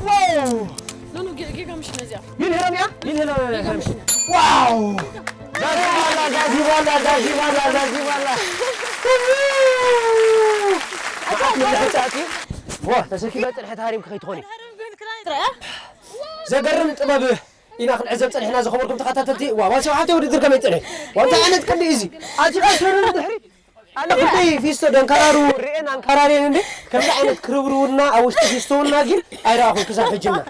ዋው! ኖ፣ ኖ፣ ጌ-፣ ጌጋ ምሽ ነዚኣ። ይልህረም እያ? ይልህረም፣ ይልህረም። ዋው! ዛዚማላ፣ ዛዚማላ፣ ዛዚማላ፣ ዛዚማላ። ኣታ ኣታ ተሰኪበ ጽንሐት ሃሪም ከይትኾኒ። ዘገርም ጥበብ ኢና ክንዕዘብ ጸኒሕና ዝኸበርኩም ተኸታተልቲ። ዋው፣ ሰብሓተይ ውድድር ከመይ ጸኒሑ? ዋው፣ እንታይ ዓይነት ቅዲ እዩ እዚ? ኣቲ ቀሽሩ ድሕሪ ኣነ ክንደይ ፊስቶ ደንከራሩ ርእየን ኣንከራርየን እንዴ? ከምዚ ዓይነት ክርብርውና ኣብ ውሽጢ ፊስቶ ውና ግን ኣይረኣኹን ክሳብ ሕጂ እና።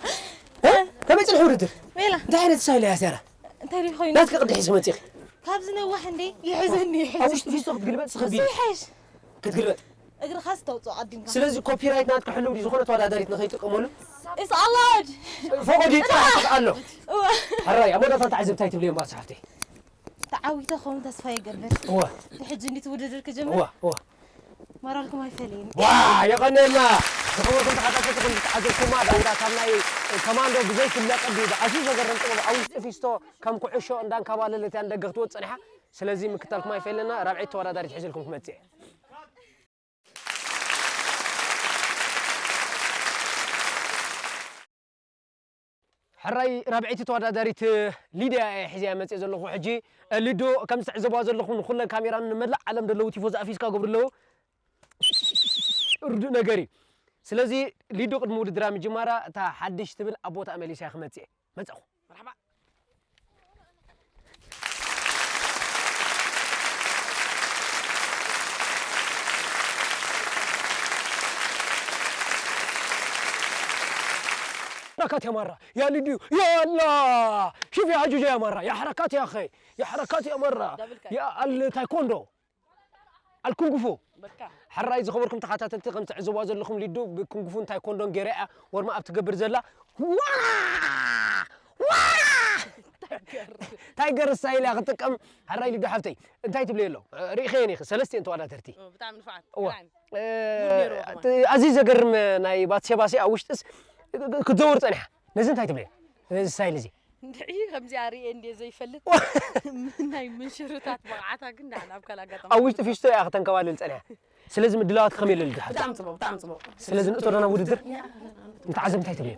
እ? ከመይ ጽንሑ ውድድር? ሜላ። እንታይ ዓይነት ስታይል እያ ሴራ? እንታይ ደይ ኮይኑ? ናትኪ ቅዲ ሒዝኪ መጺኺ? ካብዚ ነዋሕ እንዴ? ይሕዘኒ፣ ይሕዘኒ። ኣብ ውሽጢ ፊስቶ ክትግልበጥ ስኸቢ። እሱ ይሓይሽ። ክትግልበጥ። እግርኻ ዝተውፅኦ ቀዲምካ። ስለዚ ኮፒራይት ናትኪ ሕልው ድዩ ዝኾነ ተወዳዳሪት ንኸይጥቀመሉ? It's allowed። ፈቐዱ ጥራሕ ኣሎ። እወ። ሕራይ፣ ኣብ መወዳእታ እንታይ ትብልዮም ባስ ሓፍተይ? ተዓዊተ ክኸውን ተስፋ ይገብር። እወ። ብሕጂ እንዲት ውድድር ክጅምር? እወ፣ እወ። ሞራልኩም ኣይፈለየኒ። ዋ፣ የቐንየልና። ዝኸበርኩም ተኸታተልቲ፣ ከም ዝተዓዘብኩማ፣ ዳንጋ ካብ ናይ ኮማንዶ ብዘይፍለ ቅዲ፣ ብኣዝዩ ዘገርም ጥበብ፣ ኣብ ውሽጢ ፊስቶ ከም ኩዕሾ እንዳንከባለለት እያ ንደገ ክትወጽእ ጸኒሓ። ስለዚ ምክታልኩም ኣይፈለየና። ራብዐይቲ ተወዳዳሪት ሒዘልኩም ክመጽእ እየ። ሕራይ ራብዐይቲ ተወዳዳሪት ሊድያ እየ ሒዘያ መፅእ ዘለኹ። ሕጂ እ፣ ሊዶ ከም ዝትዕዘብዋ ዘለኹም ንኩለን ካሜራን ንመላእ ዓለም ዘለዉ ቲፎ ዝኣፊስካ ገብሩ ኣለዉ። ርዱእ ነገር እዩ። ስለዚ ሊዶ ቅድሚ ውድድራ ምጅማራ እታ ሓድሽ ትብል ኣብ ቦታኣ መሊሳ ክመፅእ እየ። መፀኹ። መርሓባ። حركات يا مرة يا ليديو يا الله. شوف يا عجوز يا مرة يا حركات يا أخي. يا حركات يا مرة. يا التايكوندو. ኣልኩንጉፉ። በቃ። ሕራይ ዝኸበርኩም ተኸታተልቲ ከም ትዕዝዋ ዘለኹም ሊዱ ብኩንጉፉን ታይኮንዶን ገይራ እያ ወርማ ኣብ ትገብር ዘላ። ዋ! ዋ! ታይገር። ታይገር ስታይል እያ ክትጥቀም። ሕራይ ሊዱ ሓፍተይ እንታይ ትብልዮ ኣሎ? ርኢኸየን ኢኺ ሰለስቲኤን ተወዳደርቲ። ኦ፣ ብጣዕሚ ንፉዓት። እዋ። ብጣዕሚ። እ፣ ሙድ ነይርዎ ከማን። እቲ ኣዝዩ ዘገርም ናይ ባትሴባሴ ኣብ ውሽጥስ ክትዘውር ጸኒሓ። ነዚ እንታይ ትብልዮ? ነዚ ስታይል እዚ። እንድዒ ከምዚኣ ርእየ እንድየ ዘይፈልጥ። ዋ! ናይ ምንሽርታት ብቕዓታ ግን ደሓን ኣብ ካልእ ኣጋጣሚ ኣብ ውሽጢ ፊስቶ እያ ከተንከባልል ጸኒሓ። ስለዚ ምድላዋት ከመይ ኢሉ ዝሓት? ብጣዕሚ ጽቡቕ፣ ብጣዕሚ ጽቡቕ። ስለዚ ንእቶ ዶና ውድድር ንተዓዘብ እንታይ ትብልዮ?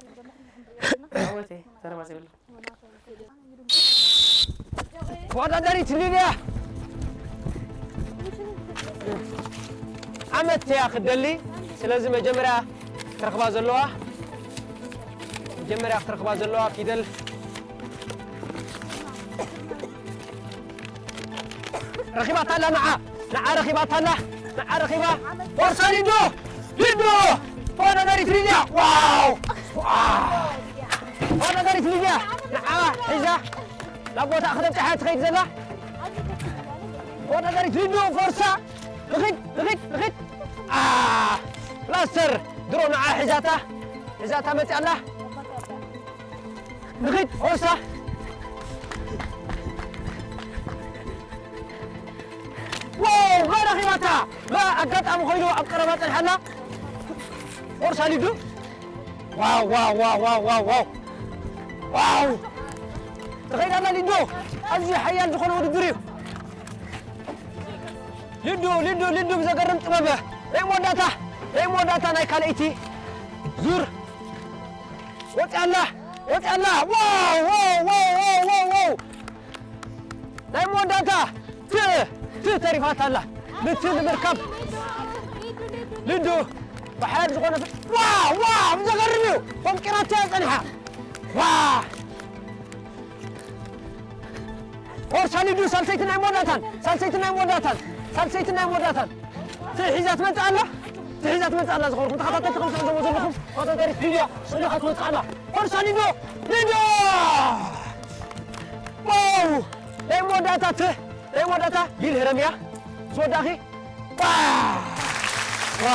ዓወተይ ዘረባ ዘይብሉ። ተወዳዳሪት ሊድያ ዓመት እያ ክትደሊ። ስለዚ መጀመርያ ክትረኽባ ዘለዋ፣ መጀመርያ ክትረኽባ ዘለዋ ፊደል ረኺባታ ኣላ። ንዓ፣ ንዓ ረኺባታ ኣላ። ንዓ ረኺባ። ቦርሳ ሊዱ፣ ሊዱ፣ ተወዳዳሪት ሊድያ። ዋው! ዋው! ተወዳዳሪት ሊድያ፣ ንዓ ሒዛ ናብ ቦታ ክተብጽሓ ትኸይድ ዘላ። ተወዳዳሪት ሊዱ፣ ቦርሳ። ንኺድ፣ ንኺድ፣ ንኺድ። ኣ፣ ፕላስተር ድሮ ንዓ ሒዛታ፣ ሒዛታ መጽያ ኣላ። ንኺድ፣ ኦርሳ። ዋው፣ መን ረኺባታ? መ-፣ ኣጋጣሚ ኮይኑ ኣብ ቀረባ ጸንሓላ። ኦርሳ ሊዱ። ዋው፣ ዋው፣ ዋው፣ ዋው፣ ዋው፣ ዋው። ዋው። ትኸይድ ኣላ ሊዱ። ኣዝዩ ሓያል ዝኾነ ውድድር እዩ። ሊዱ፣ ሊዱ፣ ሊዱ ብዘገርም ጥበብ። ናይ መወዳእታ፣ ናይ መወዳእታ ናይ ካልኣይቲ ዙር። ወፂኣላ፣ ወፂኣላ። ዋው፣ ዋው፣ ዋው። ናይ መወዳእታ ት፣ ት ተሪፋታ ኣላ። ንቲ ንምርካብ ሊዱ ብሓያል ዝኾነ ፍ-፣ ዋው፣ ዋው፣ ዘገርም እዩ። ፈንቂራቶ እያ ጸኒሓ። ዋው። ኦርሳ ሊዱ ሳልሰይቲ ናይ መወዳእታን፣ ሳልሰይቲ ናይ መወዳእታን፣ ሳልሰይቲ ናይ መወዳእታን። ትሒዛ ትመጽእ ኣላ፣ ትሒዛ ትመጽእ ኣላ። ዝኾንኩም ተኸታተልቲ ከም ትዕዘቡ ዘለኹም ተወዳዳሪት ሊድያ ስእሊ ክትወጽእ ኣላ። ኦርሳ ሊዱ፣ ሊዱ! ዋው! ናይ መወዳእታ ት-፣ ናይ መወዳእታ ይልህረም እያ። ዝወዳእኺ? ዋ! ዋ!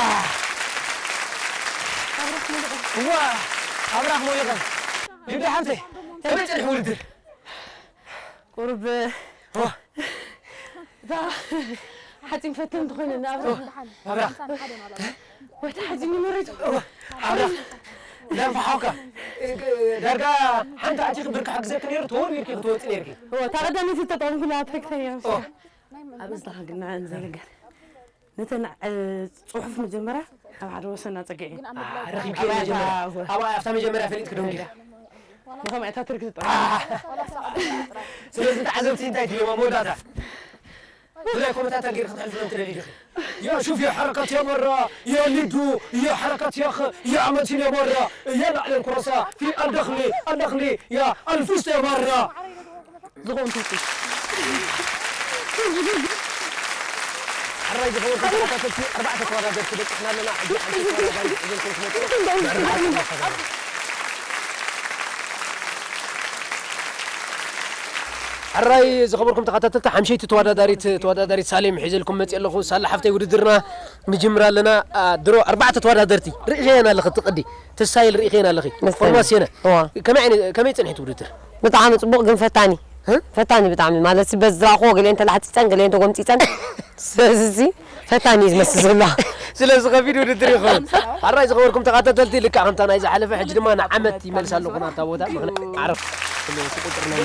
ዋ! ኣብራኽ ሞይቐ። ግዳ ሓብተይ፣ ከመይ ጸኒሑ ውድድር? ቁሩብ እዋ። እታ ሓጺን ፈተንቲ ኮይነና ኣብራ። ኣብራ። ወይ ተሓጺን መሬቱ። እዋ፣ ኣብራ። ዳንፋ ሓውካ። ዳርጋ ሓንቲ ኣቲኺ ብርኪ ሓግዘኪ ነይሩ፣ ተወርቢርኪ ክትወጺ ነይርኪ። እዋ፣ እታ ቀዳመይቲ ተጠቐምኩላ፣ ትክክለኛ እዋ። ምስላ። ኣብ እዝንኻ ግን ንዕን ዘይልገር። ነተን፣ እ፣ ጽሑፍ መጀመርያ ኣብ ሓደ ወሰን ኣጸጊዐ። አ፣ ረኺብኪ ኣብያ መጀመርያ። እታ፣ እወ። ኣብኣ ኣብታ መጀመርያ ፈሊጥኪ ዶ እንዲኻ? ብኸምኣ እታ ትርኪ ትጠቕም። አ። ስለዚ ተዓዘብቲ እንታይ ትብልዎ መወዳእታ? ብላይ ኮመንታተር ጌርኪ ክትሕልፍሎም ትደልዪ ዲኺ? يا شوف يا حركة يا مرة، يا لدو، يا حركة يا خ-، يا عمتي يا مرة، يا لعل الكرسة، في الدخلي، الدخلي، يا الفستة يا مرة. ዝኸውን ትውፊት። ሕራይ ዝኸበርኩም ተኸታተልቲ፣ ኣርባዕተ ተወዳደርቲ በጺሕና ኣለና። ሕጂ ሓንቲ ተወዳዳሪት ሒዘልኩም ትመጽእ። ሕራይ ዝኸበርኩም ተኸታተልቲ፣ ሓምሸይቲ ተወዳዳሪት፣ ተወዳዳሪት ሳሌም ሒዘልኩም መጽእ ኣለኹ። ሳላ ሓፍተይ ውድድርና ንጅምር ኣለና። አ፣ ድሮ ኣርባዕተ ተወዳደርቲ ርኢኸየን ኣለኺ፣ እቲ ቅዲ፣ እቲ ስታይል ርኢኸየን ኣለኺ። መስተኒ። ፎርማስየነ። እዋ። ከመይ ዓይነት፣ ከመይ ጸኒሑ እቲ ውድድር? ብጣዕሚ ጽቡቕ ግን ፈታኒ። እ? ፈታኒ ብጣዕሚ፣ ማለት በዚ ዝረኣኽዎ ገሊአን ተላሕጺጸን፣ ገሊአን ተጎምጺጸን። ስለዚ እዚ ፈታኒ እዩ ዝመስል ዘሎ። ስለዚ ከቢድ ውድድር ይኸውን። ሕራይ ዝኸበርኩም ተኸታተልቲ፣ ልክዕ ከምታ ናይ ዝሓለፈ፣ ሕጂ ድማ ንዓመት ይመልስ ኣለኹ ናብታ ቦታ። ምኽንያቱ ዓረፍ ስለ እቲ ቁጽሪ ናይ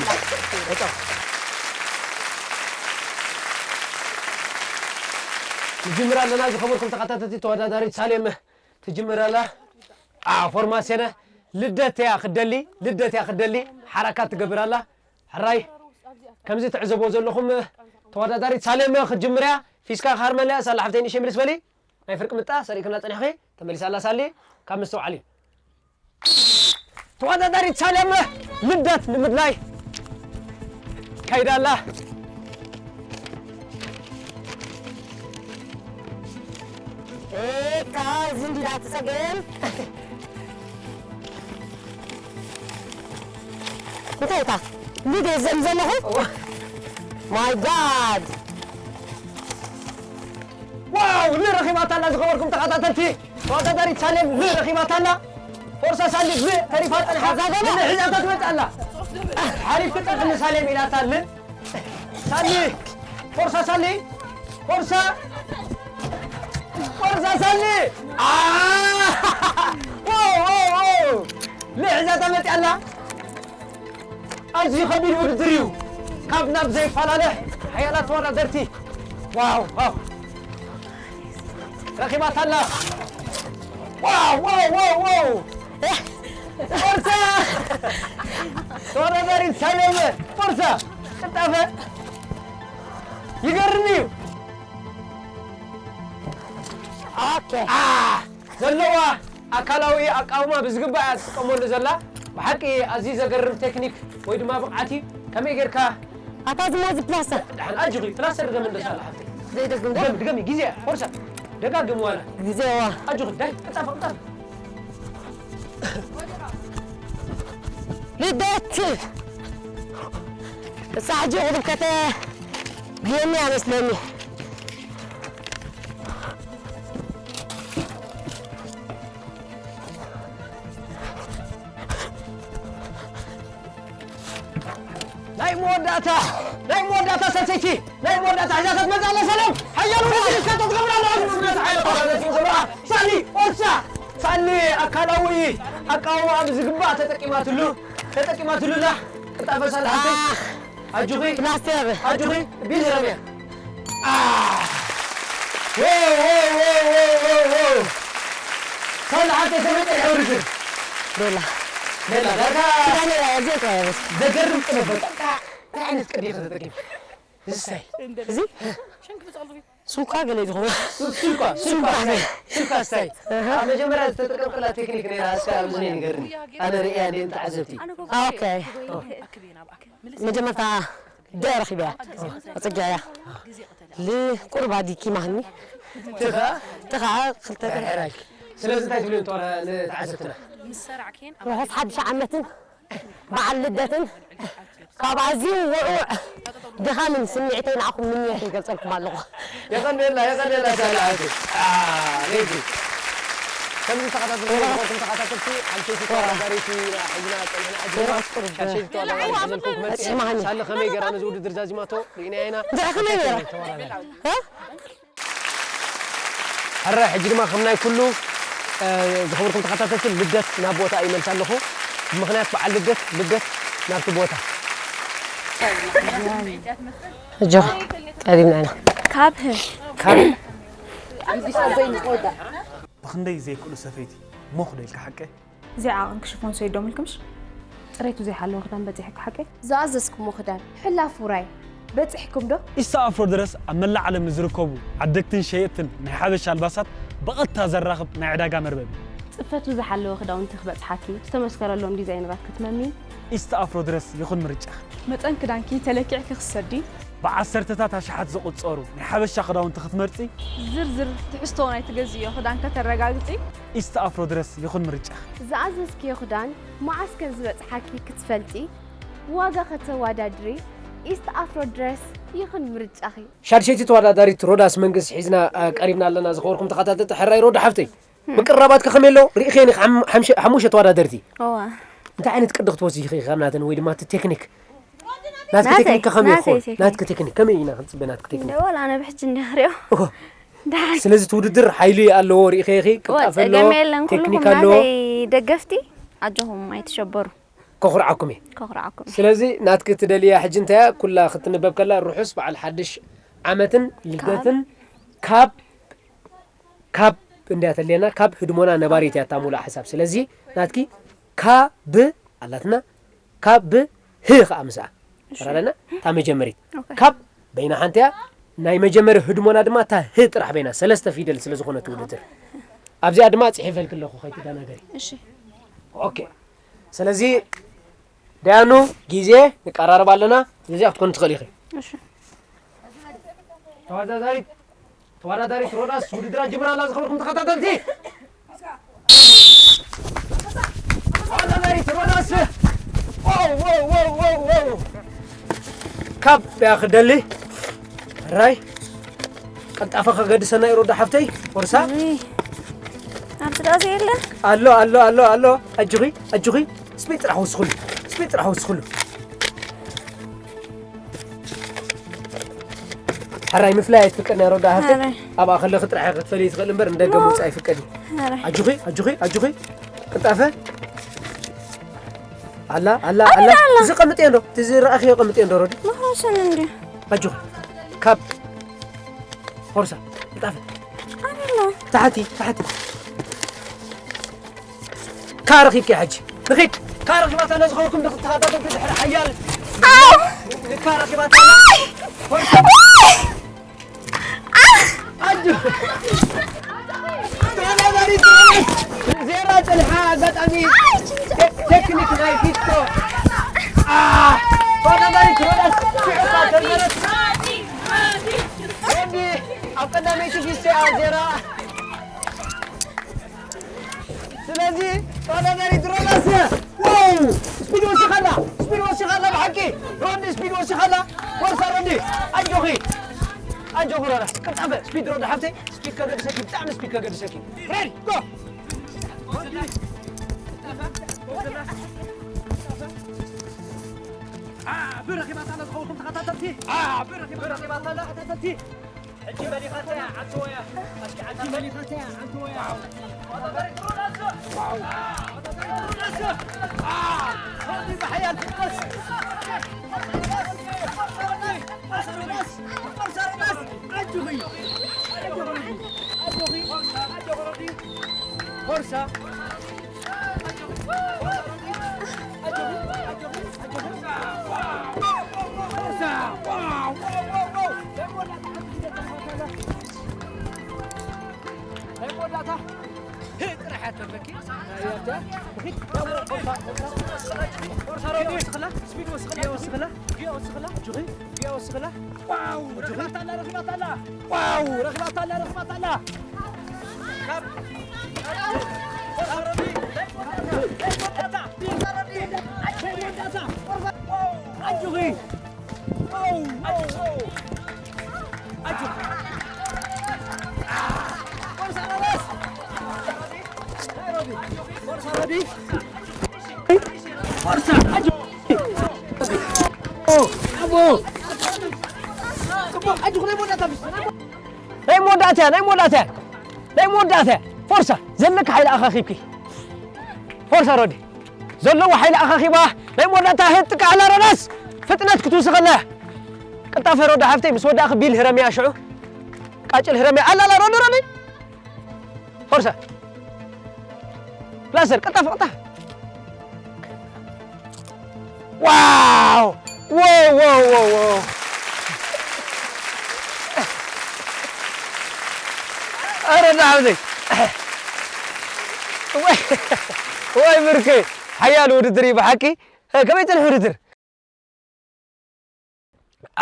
ንጅምር ኣለና። ዝኸበርኩም ተኸታተልቲ፣ ተወዳዳሪት ሳሌም ትጅምር ኣላ። አ፣ ፎርማስየነ ልደት እያ ክደሊ፣ ልደት እያ ክደሊ፣ ሓራካት ትገብር ኣላ። ሕራይ፣ ከምዚ ትዕዘብዎ ዘለኹም፣ ተወዳዳሪት ሳሌም ክትጅምር እያ። ፊስካ ክሃርመላ እያ። ሳላ ሓፍተይ ንእሽተይ ምልስ በሊ። ናይ ፍርቂ ምጣ ሰሪእክና ጸኒሕኺ። ተመሊሳ ኣላ ሳሊ፣ ካብ ምስትውዓል እዩ። ተወዳዳሪት ሳሌም ልደት ንምድላይ ከይዳ ኣላ። ኤካ፣ እዚ እንዲዳ ትጸገም። እንታይ እታ? ልደት ዘም ዘለኹ? እዋ። My God! ዋው! ል ረኺባታ ኣላ፣ ዝኸበርኩም ተኸታተልቲ። ተወዳዳሪት ሳሌም ል ረኺባታ ኣላ። ፎርሳ ሳሊ ል ተሪፋ ጸኒሓ። እዛ ገለ ል ሒዛታ ትመጽእ ኣላ። ሓሪፍ ክጠቕኒ ሳሌም ኢላታ ል። ሳሊ፣ ፎርሳ ሳሊ፣ ፎርሳ፣ ፎርሳ ሳሊ። አ! ዋው፣ ዋው፣ ዋው! ል ሒዛታ መጽእ ኣላ። ኣዝዩ ከቢድ ውድድር እዩ። ካብ ናብ ዘይፈላለ ሓያላት ተወዳደርቲ። ዋው፣ ዋው። ረኺባታ ኣላ። ዋው፣ ዋው፣ ዋው፣ ዋው። ፎርሳ! ተወዳዳሪት ሳሌም ፎርሳ! ቅልጣፈ! ይገርም እዩ። ኦኬ። አ! ዘለዋ ኣካላዊ ኣቃውማ ብዝግባእ እያ ትጥቀመሉ ዘላ። ብሓቂ ኣዝዩ ዘገርም ቴክኒክ ወይ ድማ ብቕዓት እዩ። ከመይ ጌርካ ኣታ ዝሞ እዚ ፕላስተር። ደሓን ኣጆኺ፣ ፕላስተር ደም እንደሳለ ሓፍተይ። ዘይደግም ዶ? ድገሚ፣ ድገሚ፣ ግዜ፣ ፎርሳ። ደጋግም ዋላ። ግዜ ዋ። ኣጆኺ፣ ዳይ፣ ቅልጣፈ፣ ቅልጣፈ። ልደት። እሳ ሕጂ ቁሩብ ከተ ግየኒ ኣመስለኒ። ናይ መወዳእታ፣ ናይ መወዳእታ ሳልሰይቲ፣ ናይ መወዳእታ ሒዛታ ትመጽእ ኣላ ሰላም። ሓያል ውድድር ኢልካ ትገብር ኣለኻ፣ እዚ ምኽንያት ሓያል ውድድር ኢልካ ትገብር ኣለኻ። ሳሊ፣ ኦርሳ፣ ሳሊ ኣካላዊ ኣቃውማ ብዝግባእ ተጠቂማትሉ፣ ተጠቂማትሉ ኣላ። ቅልጣፈ ሳሊ ሓፍተይ። ኣጆኺ። ፕላስተር። ኣጆኺ። ቢል ረብያ። አ። ዎ፣ ዎ፣ ዎ፣ ዎ፣ ዎ፣ ዎ። ሳሊ ሓፍተይ ከመይ ጸኒሑ ውድድር? ቤላ። ቤላ፣ ዳርጋ ክዳን እያ፣ እዚኣ እኮ እያ በስ። ዘገርም ጥበብ፣ በቃ። እንታይ ዓይነት ቅዲ ኢኺ ተጠቂምኪ? እዚ? ሱንኳ ገለ ዝኸውን። ሱ-፣ ሱንኳ፣ ሱንኳ ሱንኳ ስታይ፣ ሱንኳ ስታይ። ኣሃ። ኣብ መጀመርያ ዝተጠቀምክላ ቴክኒክ ነይራ፣ እስከ ኣብ እዝነይ ንገርኒ። ኣነ ርእያ እንድየ ንተዓዘብቲ። ኦኬ። መጀመርታ ደ ረኺበያ። ኣጽጊዐያ። ል ቁርባ ዲኪ ማህኒ። ትኻ? ትኻ ክልተ ደ። ሕራይ። ስለዚ እንታይ ትብሊ ንተወረ-፣ ንተዓዘብትና? ርሑስ ሓድሽ ዓመትን በዓል ልደትን ካብ ኣዝዩ ውዑዕ ድኻምን ስምዒተይ ንዓኹም ምንየት ይገልጸልኩም ኣለኹ። የቐንየልና፣ የቐንየልና ሳላ ዓርከይ። አ፣ ሬዲ። ከምዚ ተኸታተልቲ ዝነበርኩም ተኸታተልቲ፣ ሓምሸይቲ ተወዳዳሪት ኢና ሒዝና ጸኒሕና። ሕጂ ድማ ሻድሸይቲ ተወዳዳሪት ሒዘልኩም ክመጽእ እየ። ሳለ ከመይ ገይራ ነዚ ውድድር ዛዚማቶ ርኢናያ ኢና። እንታይ ከመይ ገይራ? እ? ሕራይ፣ ሕጂ ድማ ከም ናይ ኩሉ፣ እ፣ ዝኸበርኩም ተኸታተልቲ፣ ልደት ናብ ቦታ ይመልሳ ኣለኹ። ብምኽንያት በዓል ልደት፣ ልደት ናብቲ ቦታ። ሕጂ ቀሪብና ኢና። ካብ ህ ካብ ብኽንደይ ዘይክእሉ ሰፈይቲ ሞኽ ዶ ኢልካ ሓቀ? እዚኣ ዓቐን ክሽፎን ሰይዶም ኢልክምሽ? ጽሬቱ ዘይሓለወ ክዳን በጺሕኪ ሓቀይ? ዝኣዘዝኩሞ ክዳን፣ ሕላፍ ውራይ፣ በጺሕኩም ዶ? ኢስታ ኣፍሮ ድረስ ኣብ መላእ ዓለም ንዝርከቡ ዓደግትን ሸየጥትን ናይ ሓበሻ ኣልባሳት ብቐጥታ ዘራኽብ ናይ ዕዳጋ መርበብ እዩ። ጽፈቱ ዝሓለወ ክዳውንቲ ክበጽሓኪ፣ ዝተመስከረሎም ዲዛይነራት ክትመሚ። ኢስታ ኣፍሮ ድረስ ይኹን ምርጫ። መጠን ክዳንኪ ተለኪዕኪ ክትሰዲ። ብዓሰርተታት ኣሽሓት ዝቑጸሩ ናይ ሓበሻ ክዳውንቲ ክትመርጺ። ዝርዝር ትሕዝቶ ናይ ትገዝእዮ ክዳን ከተረጋግጺ። ኢስት ኣፍሮ ድረስ ይኹን ምርጫ። ዝኣዘዝክዮ ክዳን መዓስ ከም ዝበጽሓኪ ክትፈልጢ፣ ዋጋ ከተወዳድሪ፣ ኢስት ኣፍሮ ድረስ ይኹን ምርጫኺ። ሻድሸይቲ ተወዳዳሪት ሮዳስ መንግስት ሒዝና፣ አ፣ ቀሪብና ኣለና። ዝኸበርኩም ተኸታተልቲ፣ ሕራይ ሮዳ ሓፍተይ፣ ምቅርራባትኪ ከመይ ኣሎ? ርኢኺ ኢኺ ሓም-፣ ሓምሸ-፣ ሓሙሽተ ተወዳደርቲ። እዋ። እንታይ ዓይነት ቅዲ ክትወስጂ ኢኺ ካብ ናተን ወይ ድማ እቲ ቴክኒክ? ናትኪ ናተይ፣ ቴክኒክ ከመይ ናተይ ይኸውን? ቴክኒክ። ናትኪ ቴክኒክ ከመይ ኢና ክንጽበ ናትኪ ቴክኒክ? እንደ ወላ ኣነ ብሕጂ እንደ ክሪኦ። እወ። ደሓን። ስለዚ እቲ ውድድር ሓይሊ ኣለዎ፣ ርኢኺ ኢኺ፣ እወ፣ ቅልጣፈ ኣለዎ፣ ጸገም የለን። ኩልኹም ቴክኒክ ኣለዎ። ናተይ ደገፍቲ ኣጆኹም ኣይትሸበሩ። ከኹርዓኩም እየ። ከኹርዓኩም እየ። ስለዚ ናትኪ ትደልያ ሕጂ እንታይ እያ? ኩላ ክትንበብ ከላ ርሑስ በዓል ሓድሽ ዓመትን ልደትን ካብ፣ ካብ እንድያ ተልየና፣ ካብ ህድሞና ነባሪት እያ እታ ሙሉእ ሓሳብ። ስለዚ ናትኪ ካብ ኣላትና፣ ካብ ብ ህ ከኣ ምስኣ። እሺ። ተረዳእና? እታ መጀመሪት። ኦኬ። ካብ በይና ሓንቲ እያ። ናይ መጀመርያ ህድሞና ድማ እታ ህ ጥራሕ በይና፣ ሰለስተ ፊደል ስለ ዝኾነት ውድድር። ኣብዚኣ ድማ ጽሒፈልኪ ኣለኹ፣ ከይትደናገሪ። እሺ። ኦኬ። ስለዚ ዳያኑ፣ ግዜ ንቀራረብ ኣለና። ስለዚ ክትኮን ትኽእል ኢኺ። እሺ። ተወዳዳሪት፣ ተወዳዳሪት ሮዳስ ውድድራ ጅምራ ኣላ። ዝኸበርኩም ተኸታተልቲ፣ ተወዳዳሪት ሮዳስ። ዋው፣ ዋው፣ ዋው፣ ዋው፣ ዋው። ካብ ያ ክደሊ ራይ ቀልጣፈ ከገድሰና እዩ ሮዳ ሓፍተይ። ወርሳ። ውይ፣ ኣብዚ ዳኣ የለ። ኣሎ፣ ኣሎ፣ ኣሎ፣ ኣሎ። ኣጆኺ፣ ኣጆኺ። ስፒድ ጥራሕ ወስኽሉ። ስፒድ ጥራሕ ወስኽሉ። ሕራይ ምፍላይ ኣይትፍቀድን እያ ሮዳ ሓፍተይ። ሕራይ። ኣብኣ ከለኺ ጥራሕ ክትፈልዪ ትኽእል እምበር ንደገ ምውጻእ ኣይፍቀድን። ሕራይ። ኣጆኺ፣ ኣጆኺ፣ ኣጆኺ። ቅልጣፈ። ኣላ፣ ኣላ፣ ኣላ፣ ኣላ። ኣላ። እዚ ቀምጥዮ እንዶ፣ እቲ ዝረኣኽዮ ቀምጥዮ እንዶ ሮዲ። መኸሰን እንዲ። ኣጆኺ። ካብ ፎርሳ፣ ቅልጣፈ። ኣላ። ታሕቲ፣ ታሕቲ። ካ ረኺብኪ ሕጂ። ንኺድ። ካ ረኺባታ ነዚ ኸውርኩም ንኽተኸታተልኩ ድሕሪ ሓያል። ኣው። ካ ረኺባታ። ኣይ። ፎርሳ። ኣይ። ኣጆ። ተወዳዳሪት ዜራ ጽንሓ ኣጋጣሚ ቴክኒክ ናይ ፊስቶ። ኣ፣ ተወዳዳሪት ሮዳስ ሽዑ እኳ ተዘረት። ሮዲ ኣብ ቀዳመይቲ ፊስቶ እያ ዜራ። ስለዚ ተወዳዳሪት ሮዳስ፣ ዋው! ስፒድ ወሲኻላ፣ ስፒድ ወሲኻላ ብሓቂ። ሮዲ ስፒድ ወሲኻላ። ወርሳ ሮዲ፣ ኣጆኺ። ኣጆኺ ሮዳ፣ ቅልጣፈ፣ ስፒድ ሮዳ ሓፍተይ፣ ስፒድ ከገድሰኪ፣ ብጣዕሚ ስፒድ ከገድሰኪ። ሬዲ፣ ጎ! ኣ፣ ብረኺባታ ኣላ ዝኸውኩም ተኸታተልቲ። ኣ፣ ብረኺባታ ኣላ ተኸታተልቲ። ሕጂ መሊኻተያ ዓንተወያ። ኣሽኪ ዓንተ መሊኻተያ ዓንተወያ። ዋው። ዋው። ብሓያል ፍጥነት። ኣጆኺ። ኣጆኺ። ኣጆኺ። ፎርሳ። ዋው! ረኺባታ ኣላ፣ ረኺባታ ኣላ፣ ረኺባታ ኣላ። ኣጆኺ። ኣው፣ ኣው፣ ኣው። ኣጆኺ። ፎርሳ ሮዳስ። ናይ መወዳእታ እያ፣ ናይ መወዳእታ እያ፣ ናይ መወዳእታ እያ። ፎርሳ ዘለካ ሓይሊ ኣኻኺብኪ። ፎርሳ ሮዲ ዘለዎ ሓይሊ ኣኻኺባ ናይ መወዳእታ ህጥቃ ኣላ ረዳስ ፍጥነት ክትውስኸላ እያ። ቅልጣፈ ሮዲ ሓፍተይ ምስ ወዳእኺ ቢል ህረምያ ሽዑ ቃጭል ህረምያ ኣላ ኣላ ሮዲ ሮዲ ፎርሳ ላሰር ቅልጣፈ ቅልጣፈ ዋው! ዋው፣ ዋው፣ ዋው፣ ዋው። ኣረ ናብዚ። ወይ፣ ወይ ብርኬ፣ ሓያል ውድድር እዩ ብሓቂ። እ፣ ከመይ ጸንሑ ውድድር?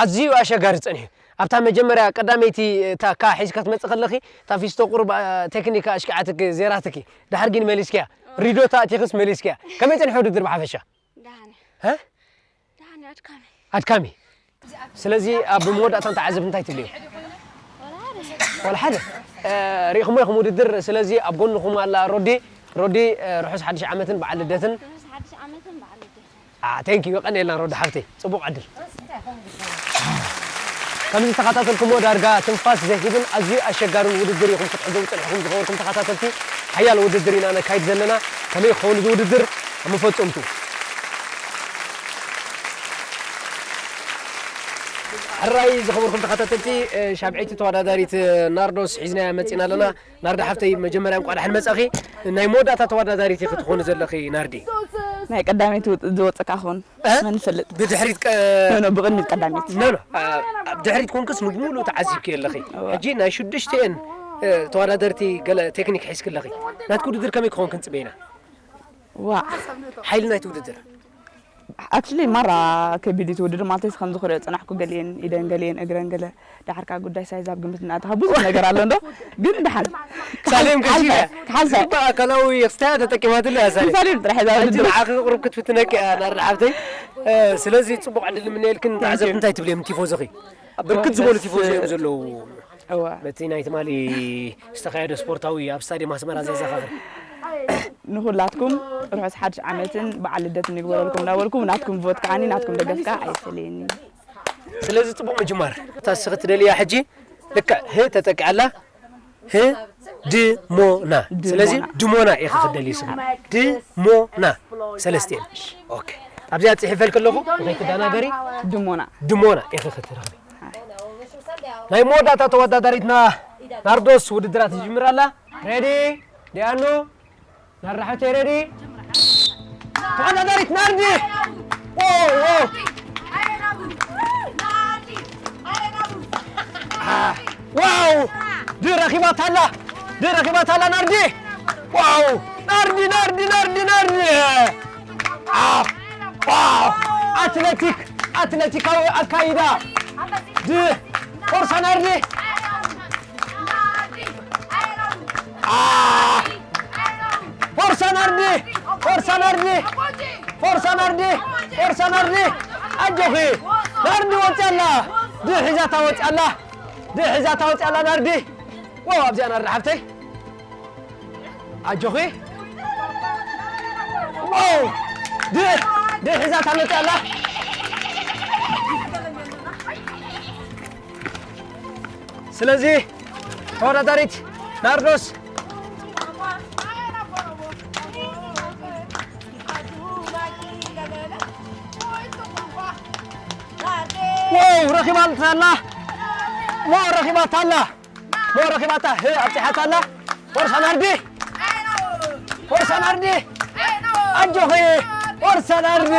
ኣዝዩ ኣሸጋሪ ጸኒሑ። ኣብታ መጀመርያ ቀዳመይቲ እታ ካ ሒዝካ ትመጽእ ከለኺ፣ እታ ፊስቶ ቁሩብ፣ እ፣ ቴክኒካ ኣሽኪዓትኪ፣ ዜራትኪ። ድሓር ግን መሊስኪያ። ሪዶ ተኣቲኽስ መሊስኪያ። ከመይ ጸኒሑ ውድድር ብሓፈሻ? ደሓን። ሀ? ደሓን፣ ኣድካሚ። ኣድካሚ። ስለዚ ኣብ መወዳእታ ተዓዘብቲ እንታይ ትብልዮ? ወላ ሓደ። ወላ ሓደ። እ፣ ሪኢኹሞ ኢኹም ውድድር። ስለዚ ኣብ ጎንኹም ኣላ ሮዲ። ሮዲ፣ እ፣ ርሑስ ሓድሽ ዓመትን በዓል ልደትን። ርሑስ ሓድሽ ዓመትን በዓል ልደትን። አ፣ ቴንክ ዩ። የቐንየልና ሮዲ ሓፍተይ። ጽቡቕ ዕድል። ከምዚ ተኸታተልኩሞ ዳርጋ ትንፋስ ዘሂብን ኣዝዩ ኣሸጋርን ውድድር ኢኹም ክትሕዘው ጸኒሕኩም ዝኸበርኩም ተኸታተልቲ። ሓያል ውድድር ኢና ነካይድ ዘለና። ከመይ ክኸውን እዚ ውድድር? ኣብ መፈጸምቱ። ሕራይ ዝኸበርኩም ተኸታተልቲ፣ እ፣ ሻብዐይቲ ተወዳዳሪት፣ እ፣ ናርዶስ ሒዝናያ መጺና ኣለና። ናርዲ ሓፍተይ፣ መጀመርያ እንቋዕ ደሓን መጻኺ። ናይ መወዳእታ ተወዳዳሪት ኢኺ ትኾኒ ዘለኺ ናርዲ። ናይ ቀዳመይቲ ውጥ-፣ ዝወጽእ ከኣ ክኹን። እ? መን ይፈልጥ? ብድሕሪት ቀ-፣ ኖ፣ ኖ፣ ብቕድሚት ቀዳመይቲ። ኖ፣ ኖ፣ ኣ-፣ ኣብ ድሕሪት ኮንክስ ሙሉእ ተዓዚብኪ ኣለኺ። እወ። ሕጂ ናይ ሽዱሽተኤን፣ እ፣ ተወዳደርቲ ገለ ቴክኒክ ሒዝኪ ኣለኺ። ናትኪ ውድድር ከመይ ክኸውን ክንጽበ ኢና? ዋእ። ሓይሊ ናይቲ ውድድር። ኣክቹሊ ማራ ከቢድ እዩ እቲ ውድድር፣ ማለተይስ ከምዚ ክሪኦ ዝጸናሕኩ ገሊኤን ኢደን ገሊኤን እግረን ገለ ደሓርካ ጉዳይ ሳይዝ ኣብ ግምት እናእተኻ ብዙሕ ነገር ኣሎ እንዶ፣ ግን ደሓን ሳሌም ክሓልፋ እየ፣ ከሲበ። ክሓልፋ እየ። ጽቡቕ ኣካላዊ ክስታያ ተጠቂማትሉ እያ ሳሌም። ሳሌም ጥራሕ እዛ ሕጂ ውድድር። ንዓኺ ቁሩብ ክትፍትነኪ እያ ናርዲ ሓብተይ። እ፣ ስለዚ ጽቡቕ ዕድል ንምነየልክን። Thank you። ተዓዘብቲ እንታይ ትብልዮም ቲፎዞኺ? ብርክት ዝበሉ ቲፎዞ እዮም ዘለዉ። እወ። በቲ ናይ ትማሊ ዝተኻየደ ስፖርታዊ ኣብ ስታድየም ኣስመራ ዘዘኻኽር። ንኹላትኩም ርሑስ ሓድሽ ዓመትን በዓል ልደትን ይግበረልኩም እናበልኩ፣ ናትኩም ቮት ከዓኒ ናትኩም ደገፍ ከኣ ኣይፈለየኒ። ስለዚ ጽቡቕ ምጅማር። እታ እስኺ ትደልያ ሕጂ ልክዕ ህ ተጠቂዓላ። ህ ድሞና። ድሞና። ስለዚ ድሞና ኢኺ ክትደልዪ ስኺ። ድሞና። ሰለስቲኤን። ኦኬ። ኣብዚኣ ጽሒፈልኪ ኣለኹ። ንኸይትደናገሪ። ድሞና። ድሞና ኢኺ ክትረኽቢ። ናይ መወዳእታ ተወዳዳሪትና ናርዶስ ውድድራ ትጅምር ኣላ። ሬዲ? ዲያኑ? ናርዲ ሓብተይ ሬዲ? ተወዳዳሪት ናርዲ! ዎ፣ ዎ። አ፣ ዋው! ድ ረኺባታ ኣላ! ድ ረኺባታ ኣላ ናርዲ! ዋው! ናርዲ፣ ናርዲ፣ ናርዲ፣ ናርዲ! አ፣ ዋው! ኣትሌቲክ፣ ኣትሌቲካዊ ኣካይዳ! ድ፣ ፎርሳ ናርዲ! አ፣ ፎርሳ ናርዲ! ፎርሳ ናርዲ! ፎርሳ ናርዲ! ፎርሳ ናርዲ! ኣጆኺ! ናርዲ ወጽያ ኣላ! ድ ሒዛታ ወጽያ ኣላ! ድ ሒዛታ ወጽያ ኣላ ናርዲ! ዋው፣ ኣብዚኣ ናርዲ ሓብተይ! ኣጆኺ! ዋው! ድ-፣ ድ-፣ ሒዛታ መጽያ ኣላ። ስለዚ ተወዳዳሪት ናርዶስ ዋው! ረኺባታ ኣላ። ዋው! ረኺባታ ኣላ። ሞ ረኺባታ፣ ህ፣ ኣብጺሓታ ኣላ። ፎርሳ ናርዲ! ፎርሳ ናርዲ! ኣጆኺ! ፎርሳ ናርዲ!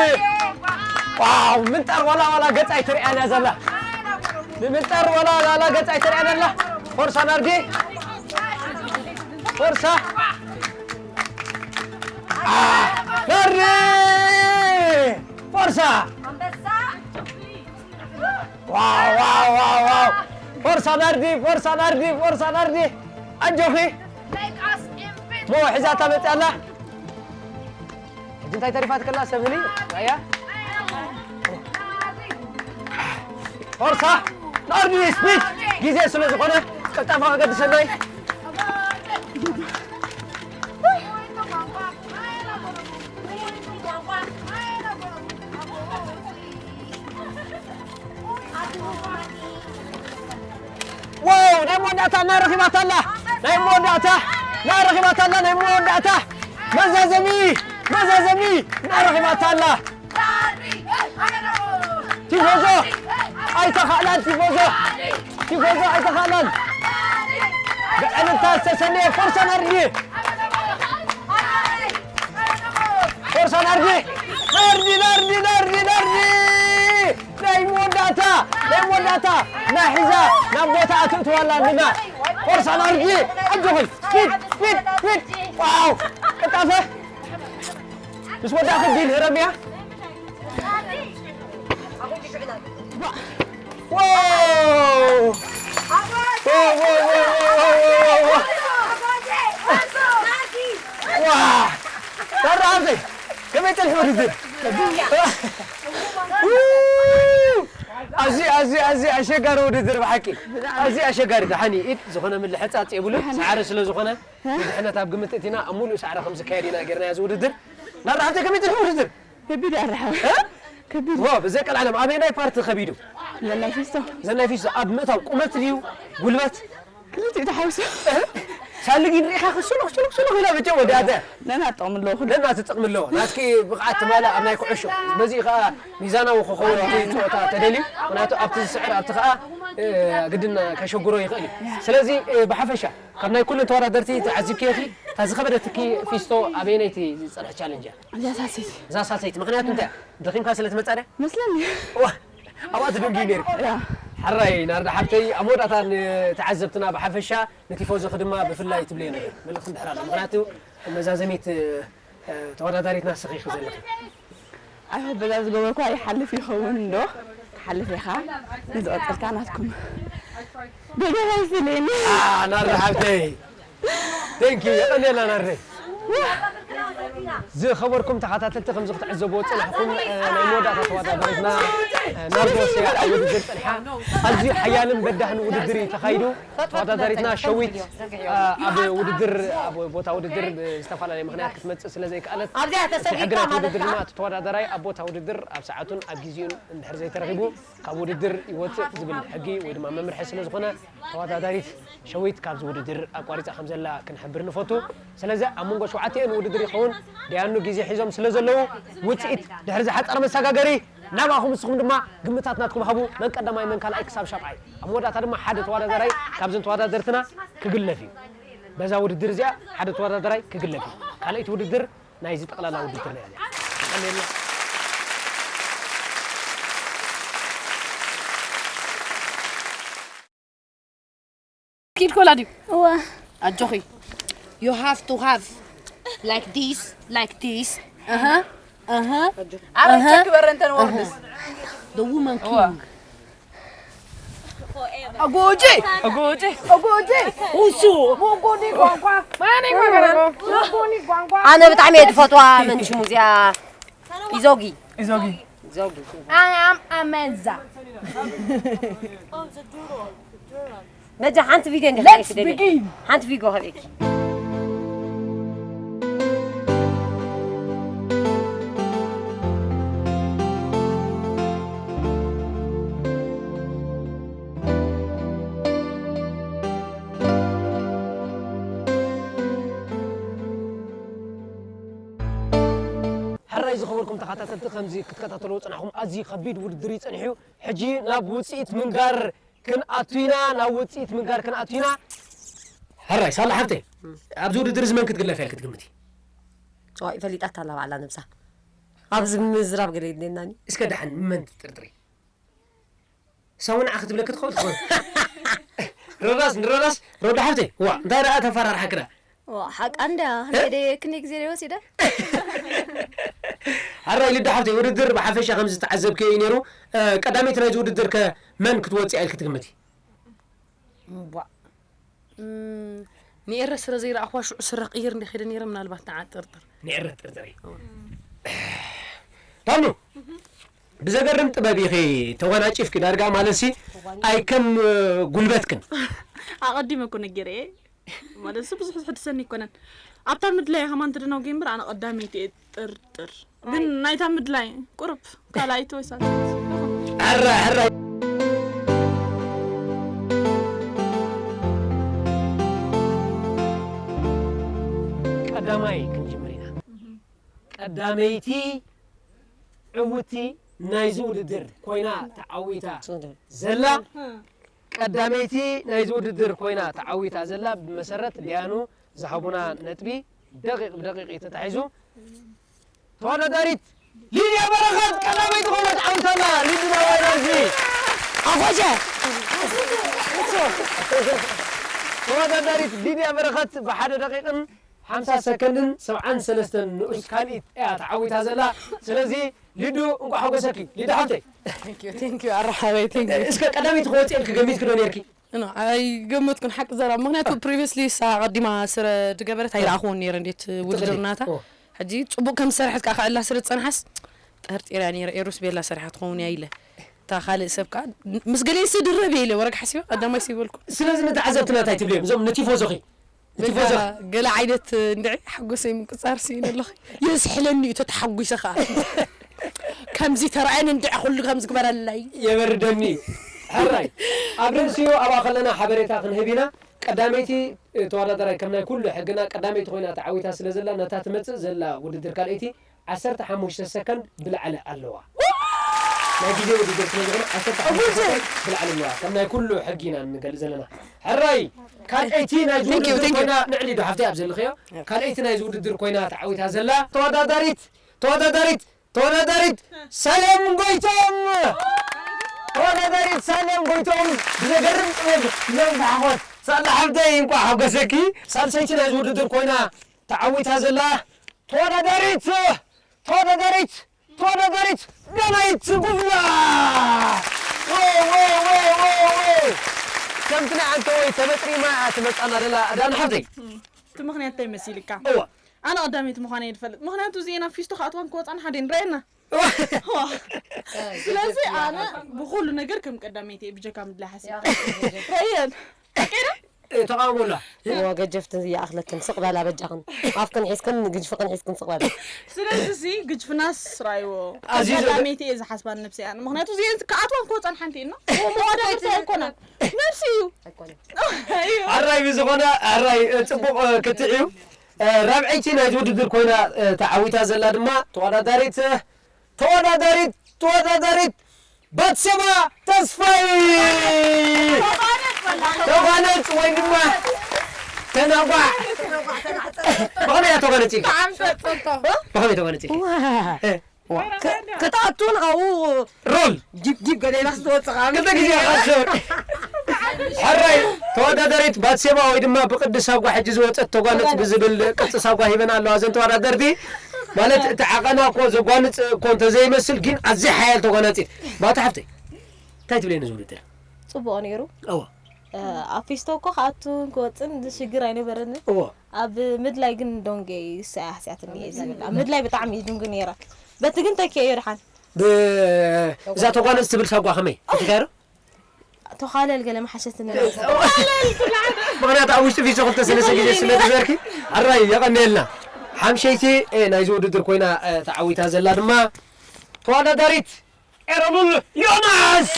ዋው! ምንጣር ዋላ ዋላ ገጻ ኣይትርእያን እያ ዘላ። ንምንጣር ዋላ ዋላ ገጻ ኣይትርእያን ኣላ። ፎርሳ ናርዲ! ፎርሳ! አ፣ ናርዲ! ፎርሳ! ዋው፣ ዋው፣ ዋው፣ ዋው! ፎርሳ ናርዲ፣ ፎርሳ ናርዲ፣ ፎርሳ ናርዲ! ኣጆኺ! ሞ ሒዛታ መጽያ ኣላ። ሕጂ እንታይ ተሪፋትካ ኣላ? ሰብ ህሊ፣ ራያ? ፎርሳ ናርዲ፣ ስፒድ! ግዜ ስለ ዝኾነ፣ ቀልጣፋ ከገድሰናይ። ዋው፣ ናይ መወዳእታ እናረኺባታ ኣላ። ናይ መወዳእታ እናረኺባታ ኣላ። ናይ መወዳእታ መዛዘሚ፣ መዛዘሚ እናረኺባታ ኣላ። ቲፎዞ ኣይተኻእላን፣ ቲፎዞ፣ ቲፎዞ ኣይተኻእላን። ብዕልልታ ዝተሰነየ ፎርሳ ናርዲ፣ ፎርሳ ናርዲ፣ ናርዲ፣ ናርዲ፣ ናርዲ፣ ናርዲ። ናይ መወዳእታ፣ ናይ መወዳእታ ናይ ሒዛ ናብ ቦታ ኣትእትዋላ ንና። ፎርሳ ናርዲ፣ ኣጆኺ፣ ስፒድ፣ ስፒድ፣ ስፒድ። ዋው፣ ቀልጣፈ። ምስ ወዳእኺ ዲል ህረምያ። ዋው! ዋው፣ ዋው፣ ዋው። ዋ! ታራ ሓብተይ፣ ከመይ ጸኒሑ ውድድር? ኣዝዩ፣ ኣዝዩ፣ ኣዝዩ ኣሸጋሪ ውድድር ብሓቂ። ኣዝዩ ኣሸጋሪ። ደሓን እዩ። ኢድ ዝኾነ ምልሕጻጽ የብሉን። ሳዕሪ ስለ ዝኾነ፣ ብድሕነት ኣብ ግምት እቲና ኣብ ሙሉእ ሳዕሪ ከም ዝካየድ ኢና ጌርናዮ እዚ ውድድር። ናራ ሓብተይ ከመይ ጸኒሑ ውድድር? ከቢድ ኣራሓ። እ? ከቢድ። ዎ፣ ብዘይ ቀልዓለም ኣበየናይ ፓርቲ ከቢዱ? ዘናይ ፊስቶ። ዘናይ ፊስቶ ኣብ ምእታው ቁመት ድዩ? ጉልበት? ክልቲኡ ተሓውሶ። እ? ሳልጊን ሪኢኻ ክስሉኽ፣ ስሉኽ፣ ስሉኽ ኢላ መቸም ወዲኣተ። ነና ጥቕሚ ኣለዎ ኩሉ። ነና ትጥቕሚ ኣለዎ። ናትኪ ብቕዓት ትማሊ ኣብ ናይ ኩዕሾ። በዚ ኸኣ ሚዛናዊ ክኸውን እቲ ጸወታ ተደልዩ። ምኽንያቱ ኣብቲ ዝስዕር፣ ኣብቲ ኸኣ፣ እ፣ ግድን ከሸግሮ ይኽእል እዩ። ስለዚ፣ እ፣ ብሓፈሻ ካብ ናይ ኩለን ተወዳደርቲ ተዓዚብኪ ኢኺ፣ እታ ዝኸበደትኪ ፊስቶ ኣበየነይቲ ዝጸንሐ ቻለንጅ እያ? እዛ ሳልሰይቲ። እዛ ሳልሰይቲ፣ ምኽንያቱ እንታይ? ደኺምካ ስለ ትመጻ ድያ? መስለኒ። ዋ፣ ኣብኣ ትድንጉ ነይርኪ። ያ። ሕራይ ናርዳ ሓብተይ፣ ኣብ መወዳእታ ንተዓዘብትና ብሓፈሻ፣ ንቲፎዞኺ ድማ ብፍላይ ትብለዮ ነገር መልእኽቲ እንድሕር ኣሎ። ምኽንያቱ መዛዘሚት፣ እ፣ ተወዳዳሪትና ንስኺ ኢኺ ዘለኺ። ኣይሆፕ በዛ ዝገበርኳ ይሓልፍ ይኸውን ዶ? ክሓልፍ ኢኻ። ንዝቐጸልካ ናትኩም። ደገፍ ኣይስለኒ። ኣ፣ ናርዳ ሓብተይ። ቴንክ ዩ፣ የቐንየልና ናርደይ። ዝኸበርኩም ተኸታተልቲ፣ ከምዚ ክትዕዘብዎ ዝጸናሕኩም፣ እ፣ ናይ መወዳእታ ተወዳዳሪትና፣ እ፣ ናርዶስ እያ ኣብ ውድድር ጸኒሓ። ኣዝዩ ሓያልን በዳህን ውድድር እዩ ተኻይዱ። ተወዳዳሪትና ሸዊት፣ እ፣ ኣብ ውድድር፣ ኣብ ቦታ ውድድር ብዝተፈላለየ ምኽንያት ክትመጽእ ስለ ዘይከኣለት፣ ኣብዚኣ እቲ ተሰጊድካ ሕግናት ማለት ውድድር ከኣ ድማ እቲ ተወዳዳራይ ኣብ ቦታ ውድድር ኣብ ሰዓቱን ኣብ ግዜኡን እንድሕር ዘይተረኺቡ ካብ ውድድር ይወጽእ ዝብል ሕጊ ወይ ድማ መምርሒ ስለ ዝኾነ፣ ተወዳዳሪት ሸዊት ካብዚ ውድድር ኣቋሪጻ ከም ዘላ ክንሕብር ንፈቱ። ስለዚ ኣብ መንጎ ሸውዓቲኤን ውድድር ይኸውን። ደያኑ ግዜ ሒዞም ስለ ዘለዉ፣ ውጽኢት ድሕሪ ዝሓጸረ መሰጋገሪ ናባኹም፣ ንስኹም ድማ ግምታት ናትኩም ሃቡ። መን ቀዳማይ፣ መን ካልኣይ ክሳብ ሻብዓይ። ኣብ መወዳእታ ድማ ሓደ ተወዳዳራይ ካብዘን ተወዳደርትና ክግለፍ እዩ። በዛ ውድድር እዚኣ ሓደ ተወዳዳራይ ክግለፍ እዩ። ካልኣይቲ ውድድር ናይዚ ጠቕላላ ውድድር ናይ ኣዚያ። የቐንየልና። ኪድ ኮላ ድዩ? እወ። ኣጆኺ። You have to have like this, like this. ኣሃ፣ ኣሃ፣ ኣረ ኣሃ። ቸክ በረ እንተን ወርድስ። The woman እወ። King. ኣጎጂ! ኣጎጂ! ኣጎጂ! እሱ! ሞጎኒ ቋንቋ! ማኒ ቋንቋ! ሞጎኒ ቋንቋ! ኣነ ብጣዕሚ እየ ዝፈትዋ መንሽሙ እዚኣ። ኢዞጊ። ኢዞጊ። ኢዞጊ። I am Amenza. መጃ ሓንቲ ቪድዮ እንዲኻ Let's ትደሊ። Begin. ሓንቲ ቪድዮ ከርእየኪ። ሕራይ ዝኸበርኩም ተኸታተልቲ፣ ከምዚ ክትከታተልዎ ዝጸናሕኩም ኣዝዩ ከቢድ ውድድር እዩ ጸኒሑ። ሕጂ ናብ ውጽኢት ምንጋር ክንኣቱ ኢና፣ ናብ ውጽኢት ምንጋር ክንኣቱ ኢና። ሕራይ፣ ሳላ ሓብተይ፣ ኣብዚ ውድድር እዚ መን ክትግለፍ እያ ክትግምቲ? ጨዋኢ ፈሊጣታ ኣላ ባዕላ ነብሳ። ኣብዚ ምዝራብ ገለ የድልየናኒ። እስከ ደሓን መን ትጥርጥሪ? ሳው ንዓ ክትብለኪ ትኸውን ትኸውን። ሮዳስ፣ ንሮዳስ፣ ሮዳ ሓብተይ፣ ዋ፣ እንታይ ደኣ ተፈራርሓኪ ደኣ? ዋ፣ ሓቃ እንድያ። እ? ክንደይ ደይ-፣ ክንደይ ግዜ ደይ ወሲደ? ሓራይ ልዳ ሓብተይ፣ ውድድር ብሓፈሻ ከም ዝተዓዘብክዮ እዩ ነይሩ። እ፣ ቀዳመይቲ ናይዚ ውድድር ከ መን ክትወጽእ እያ ኢልኪ ትግምቲ? እምቧ። እም፣ ንኤረ ስረ ዘይረኣኽዋ ሽዑ ስረ ክቕይር እንደ ኸይደ ነይረ፣ ምናልባት ንዓ ጥርጥር። ንኤረ ጥርጥር እዩ። እወ። ዳኑ፣ ብዘገርም ጥበብ ኢኺ ተወናጪፍኪ፣ ዳርጋ ማለትሲ ኣይከም ጉልበትክን። ኣቐዲመ እኮ ነጊረ እየ። ማለት እሱ ብዙሕ ዝሕድሰኒ ኣይኮነን። ኣብታ ምድላይ ሃማን ትድነው ጌምበር ኣነ ቀዳመይቲ እየ ጥርጥር። ግን ናይታ ምድላይ ቁሩብ ካልኣይቲ ወይ ሳልሰይቲ። ሕራይ፣ ሕራይ። ቀዳማይ ክንጅምር ኢና። ቀዳመይቲ ዕውቲ ናይዚ ውድድር ኮይና ተዓዊታ ዘላ፣ ቀዳመይቲ ናይዚ ውድድር ኮይና ተዓዊታ ዘላ፣ ብመሰረት ዲያኑ ዝሃቡና ነጥቢ ደቂቕ ብደቂቕ እዩ ተታሒዙ። ተወዳዳሪት ሊድያ በረኸት ቀዳመይቲ ኮይና ተዓዊታ ኣላ። ሊድያ በረኸት ኣፎሸ። ተወዳዳሪት ሊድያ በረኸት ብሓደ ደቂቕን ሓምሳ ሰከንድን ሰብዓን ሰለስተን ንኡስ ካልኢት እያ ተዓዊታ ዘላ። ስለዚ ሊዱ፣ እንኳዕ ሓጎሰኪ። ሊዱ ሓብተይ። Thank you, thank you ኣራሓበይ፣ thank you። እስከ ቀዳመይቲ ክወፅእ ኢልኪ ገሚትኪ ዶ ነርኪ? ኖ፣ ኣይገመትኩን ሓቂ ዘረባ። ምኽንያቱ previously እሳ ኣቐዲማ ስረ ድገበረት ኣይረኣኹዎን ነይረ እንዴት ውድድር ናታ። ኦ። ሕጂ ጽቡቕ ከም ዝሰርሐት ከኣ ክዕላ ስለ ዝጸንሓስ ጠርጢረያ ነይረ። ኤሩስ ቤላ ሰሪሓ ትኸውን እያ ኢለ። እታ ካልእ ሰብ ከኣ ምስ ገሊኤ ስድረብ እየ ኢለ ወረግ ሓሲበ ቀዳማይ ሲ በልኩ። ስለዚ ንተዓዘብትና እንታይ ትብልዮም? እዞም ንቲፎዞኺ ንቲፎዞኺ ገለ ዓይነት እንድዒ ሓጎሰይ ምቁጻር ስኢነ ኣለኹ። የስሕለኒ እዩ ተተሓጒሰ ከኣ። ከምዚ ተራእየን እንድዒ ኩሉ ከም ዝግበረለይ። የበርደኒ እዩ። ሕራይ ኣብ ርእሲኡ ኣብኣ ከለና ሓበሬታ ክንህብ ኢና። ቀዳመይቲ ተወዳዳራይ ከም ናይ ኩሉ ሕግና ቀዳመይቲ ኮይና ተዓዊታ ስለ ዘላ ነታ ትመጽእ ዘላ ውድድር ካልኣይቲ ዓሰርተ ሓሙሽተ ሰከንድ ብላዕሊ ኣለዋ። ናይ ግዜ ውድድር ስለ ዝኾነ ዓሰርተ ሓሙሽተ ሰከንድ ብላዕሊ ኣለዋ። ከም ናይ ኩሉ ሕጊ ኢና ንገልጽ ዘለና። ሕራይ ካልኣይቲ ናይ ውድድር ኮይና ንዕሊ ዶ ሓፍተይ ኣብ ዘለኽዮ ካልኣይቲ ናይ ውድድር ኮይና ተዓዊታ ዘላ ተወዳዳሪት ተወዳዳሪት ተወዳዳሪት ሳሌም ጎይቶም። ተወዳዳሪት ሳሌም ጎይቶም ብዘገርም ጥበብ ሎም ብሓጎስ ሳላ ሓብተይ እንኳዕ ሓጎሰኪ። ሳልሰይቲ ናይ ውድድር ኮይና ተዓዊታ ዘላ ተወዳዳሪት ተወዳዳሪት ተወዳዳሪት ዳናይት ጉብላ። ወይ ወይ ወይ ወይ ወይ ከምቲ ናይ ኣንተ ወይ ተበጥሪማ እያ ትመጻና ዘላ ዳና ሓብተይ። እቲ ምኽንያት እንታይ መሲልካ? እዋ ኣነ ቀዳመይቲ ምዃነይ እየ ዝፈልጥ። ምኽንያቱ እዚኤን ኣብ ፊስቶ ክኣትዋን ክወፃን ሓደ እየን። ረኣየና። ስለዚ ኣነ ብኹሉ ነገር ከም ቀዳመይቲ እየ ብጀካ ምድላይ ሓሲብ። ረእየን። ተቃውሞላ። እዎ ገጀፍትን ዝያኣኽለክን ስቕ በላ በጃኽን ኣፍክን ሒዝክን ግጅፍክን ሒዝክን ስቕ በላ። ስለዚ ሲ ግጅፍናስ ራይዎ ኣዚዙ ቀዳመይቲ እየ ዝሓስባን ነብሲ ኣነ ምኽንያቱ እዚኤን ክኣትዋን ክወፃን ሓንቲ እየን። ተወዳደርቲ ኣይኮናን ነብሲ እዩ። ኣይኮነን። ኣራይ ብዝኾነ ኣራይ ጽቡቕ ክትዕ እዩ። ራብዐይቲ ናይቲ ውድድር ኮይና ተዓዊታ ዘላ ድማ ተወዳዳሪት ተወዳዳሪት ተወዳዳሪት ባትሴባ ተስፋይ ተጓነጽ ወይ ድማ ተናጓዕ ብኸመይ እያ ተጓነጽ ኢልካ? ብኸመይ ተጓነጽ ኢልካ? ክትኣቱን ኣብኡ ሮል ጂፕ ጂፕ ገሌላ ክትወፅኻ ክልተ ግዜ ይሓስር። ሕራይ ተወዳዳሪት ባትሴባ ወይ ድማ ብቅዲ ሳጓ ሕጂ ዝወፀት ተጓነፅ ብዝብል ቅርፂ ሳጓ ሂበን ኣለዋ። እዘን ተወዳደርቲ ማለት እቲ ዓቐና እኮ ዘጓንፅ እኮ እንተዘይመስል ግን ኣዝያ ሓያል ተጓናፂት። ባቲ ሓፍተይ እንታይ ትብለኒ እዚ ውድድር? ፅቡቕ ነይሩ። እወ ኣብ ፊስቶ እኮ ክኣቱን ክወፅን ሽግር ኣይነበረንን። እወ ኣብ ምድላይ ግን ዶንጌ ይሰያ ኣሕስያትኒ እየ ዝብል ኣብ ምድላይ ብጣዕሚ እዩ ድንጉ ነይረ። በቲ ግን ተኪአዮ ድሓን እዛ ተጓነፅ ትብል ሳጓ ከመይ ትካየዶ? ተዃለል ገለ መሓሸትኒ። ምክንያቱ ኣብ ውሽጢ ፊስቶ ክልተ ሰለስተ ግዜ ስለ ዝበርኪ ኣራይ የቐንየልና። ሓምሸይቲ ናይዚ ውድድር ኮይና ተዓዊታ ዘላ ድማ ተወዳዳሪት ኤረሉል ዮናስ።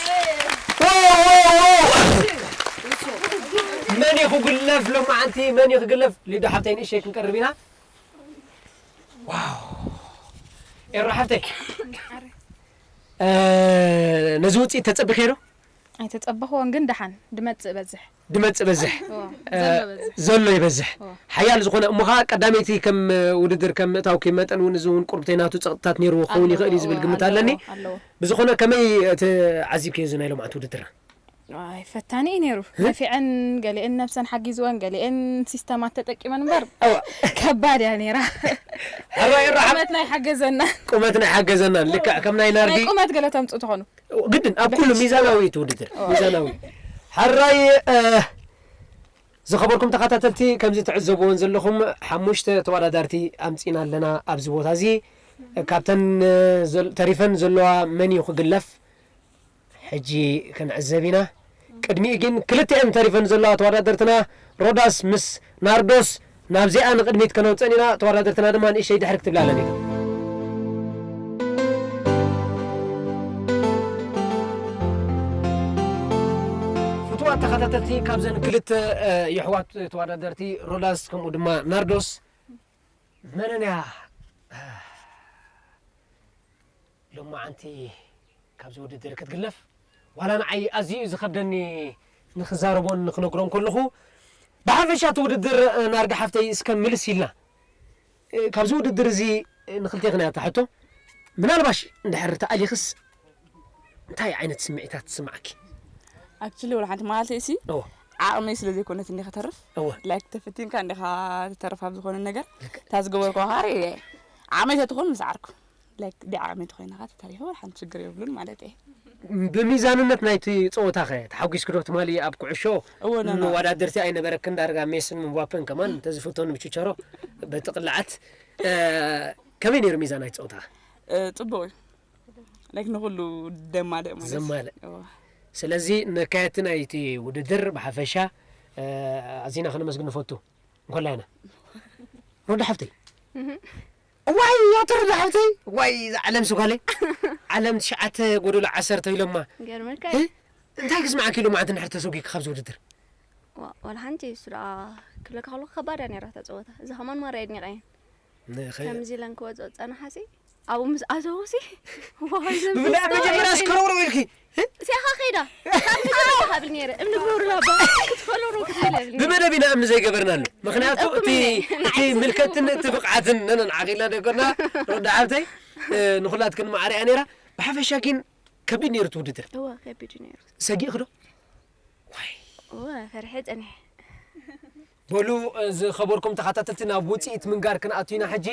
መን እዩ ክግለፍ ሎማዓንቲ መን እዩ ክግለፍ? ሊዱ ሓብተይ ንእሸይ ክንቀርብ ኢና። ዋው ኤሮ ሓፍተይ ነዚ ውፅኢት ተፀቢኸ ዶ? ኣይተፀበኽዎን ግን ደሓን ድመፅእ በዝሕ ድመፅእ በዝሕ ዘሎ ይበዝሕ ሓያል ዝኾነ እሞ ከዓ ቀዳመይቲ ከም ውድድር ከም ምእታውኪ መጠን እውን እዚ እውን ቁርብተይ ናቱ ፀቕጥታት ነይርዎ ክኸውን ይኽእል እዩ ዝብል ግምት ኣለኒ። ብዝኾነ ከመይ ተዓዚብክዮ እዚ ናይ ሎምዓንቲ ውድድርና? ኣይ ፈታኒ እዩ ነይሩ። ነፊዐን ገሊአን ነብሰን ሓጊዝወን ገሊአን ሲስተማት ተጠቂመን እምበር ከባድ እያ ነይራ። ሕራይ ራሕመት ናይ ሓገዘና ቁመት ናይ ሓገዘና ልክዕ ከም ናይ ናርዲ ናይ ቁመት ገለ ተምፁ ትኾኑ ግድን ኣብ ኩሉ ሚዛናዊ እቲ ውድድር ሚዛናዊ። ሕራይ ዝኸበርኩም ተኸታተልቲ ከምዚ ትዕዘብዎን ዘለኹም ሓሙሽተ ተወዳዳርቲ ኣምፂና ኣለና ኣብዚ ቦታ እዚ። ካብተን ተሪፈን ዘለዋ መን እዩ ክግለፍ ሕጂ ክንዕዘብ ኢና። ቅድሚኡ ግን ክልቲኤን ተሪፈን ዘለዋ ተወዳደርትና ሮዳስ ምስ ናርዶስ ናብዚኣ ንቕድሚት ከነውፀን ኢና። ተወዳደርትና ድማ ንእሸይ ድሕሪ ክትብላ ኣለኒ። ፍቱዋት ተኸታተልቲ ካብዘን ክልተ የሕዋት ተወዳደርቲ ሮዳስ ከምኡ ድማ ናርዶስ መነን እያ ሎማዓንቲ ካብዚ ውድድር ክትግለፍ? ዋላ ንዓይ ኣዝዩ እዩ ዝኸብደኒ ንኽዛረቦን ንኽነግሮን ከለኹ። ብሓፈሻ እቲ ውድድር፣ እ፣ ናርዲ ሓፍተይ እስከ ምልስ ኢልና። እ፣ ካብዚ ውድድር እዚ፣ እ፣ ንኽልቴኽን እያ እታ ሕቶ። ምናልባሽ እንድሕር ተኣሊኽስ እንታይ ዓይነት ስምዒታት ትስምዓኪ? ኣክቹሊ ወላ ሓንቲ ማለት እሲ እወ። ዓቕመይ ስለ ዘይኮነት እንዲኻ ተርፍ እወ። ላይክ ተፈቲንካ እንዲኻ ትተርፍ ኣብ ዝኾነ ነገር ልክዕ። እታ ዝገበርኩ ኻሪ ዓቕመይ ተትኾን ምስ ዓርኩ ላይክ ዲ ዓቕመይ ተኾይና ኻ ተተሪፈ ወላ ሓንቲ ችግር የብሉን ማለት እየ። ብሚዛንነት ናይቲ ፀወታ ኸ ተሓጒስኪ ዶ ትማሊ ኣብ ኩዕሾ እወ፣ ኖ፣ ኖ። መወዳደርቲ ኣይነበረክን? ዳርጋ ሜስን ምባፕን ከማን እንተዝፈተኑ ብችቸሮ በጥቕላዓት፣ እ፣ ከመይ ነይሩ ሚዛን ናይቲ ፀወታ? እ፣ ፅቡቅ እዩ ላይክ ንኹሉ ደማልእ ማለት እዩ። ዘማልእ። እወ። ስለዚ ነካየድቲ ናይቲ ውድድር ብሓፈሻ፣ እ፣ ኣዚና ከነመስግን ንፈቱ። እንኮላይ ኢና ሮዳ ሓፍተይ። ዋይ ያተረዳ ሓፍተይ። ዋይ እዛ ዓለም ስጓለይ። ዓለም ትሽዓተ ጎደሎ ዓሰርተ ኢሎማ። ገርመካ እ? እንታይ ክስማዓኪ ኢሉ መዓት እንድሕር ተሰጒግኪ ካብዚ ውድድር? ዋላ ሓንቲ እሱ ደኣ ክብለካ ከለኩ ከባድ እያ ነይራ እታ ፀወታ። እዛ ከማን ማራ የድኒቐየን። ንኸ- ከምዚ ኢለን ክወፅኦ ዝፀናሓሲ ኣብኡ ምስ ኣተውሲ ዋይ ብፍላይ ኣብ መጀመርያ እስከረውረው ኢልኪ ሲያኻ ከይዳ ካብ ምድሪ ሃብል ነይረ እምኒ ብሩር ኣባ ክትፈለሩ ክትብል ብለብልኒ ብመደብ ኢና እምኒ ዘይገበርናሉ። ምክንያቱ እቲ ጠቁምኒ። እቲ ምልከትን እቲ ብቕዓትን ነነን ዓቂልና ደጎና ሮዳ ሓብተይ፣ እ፣ ንኹላትክን ማዕረ እያ ነይራ። ብሓፈሻ ግን ከቢድ ነይሩ እቲ ውድድር። እወ ከቢድ እዩ ነይሩ። ሰጊእክ ዶ? ዋይ እወ ፈርሐ ፀኒሐ። በሉ፣ ዝኸበርኩም ተኸታተልቲ ናብ ውፅኢት ምንጋር ክንኣቱ ኢና ሕጂ።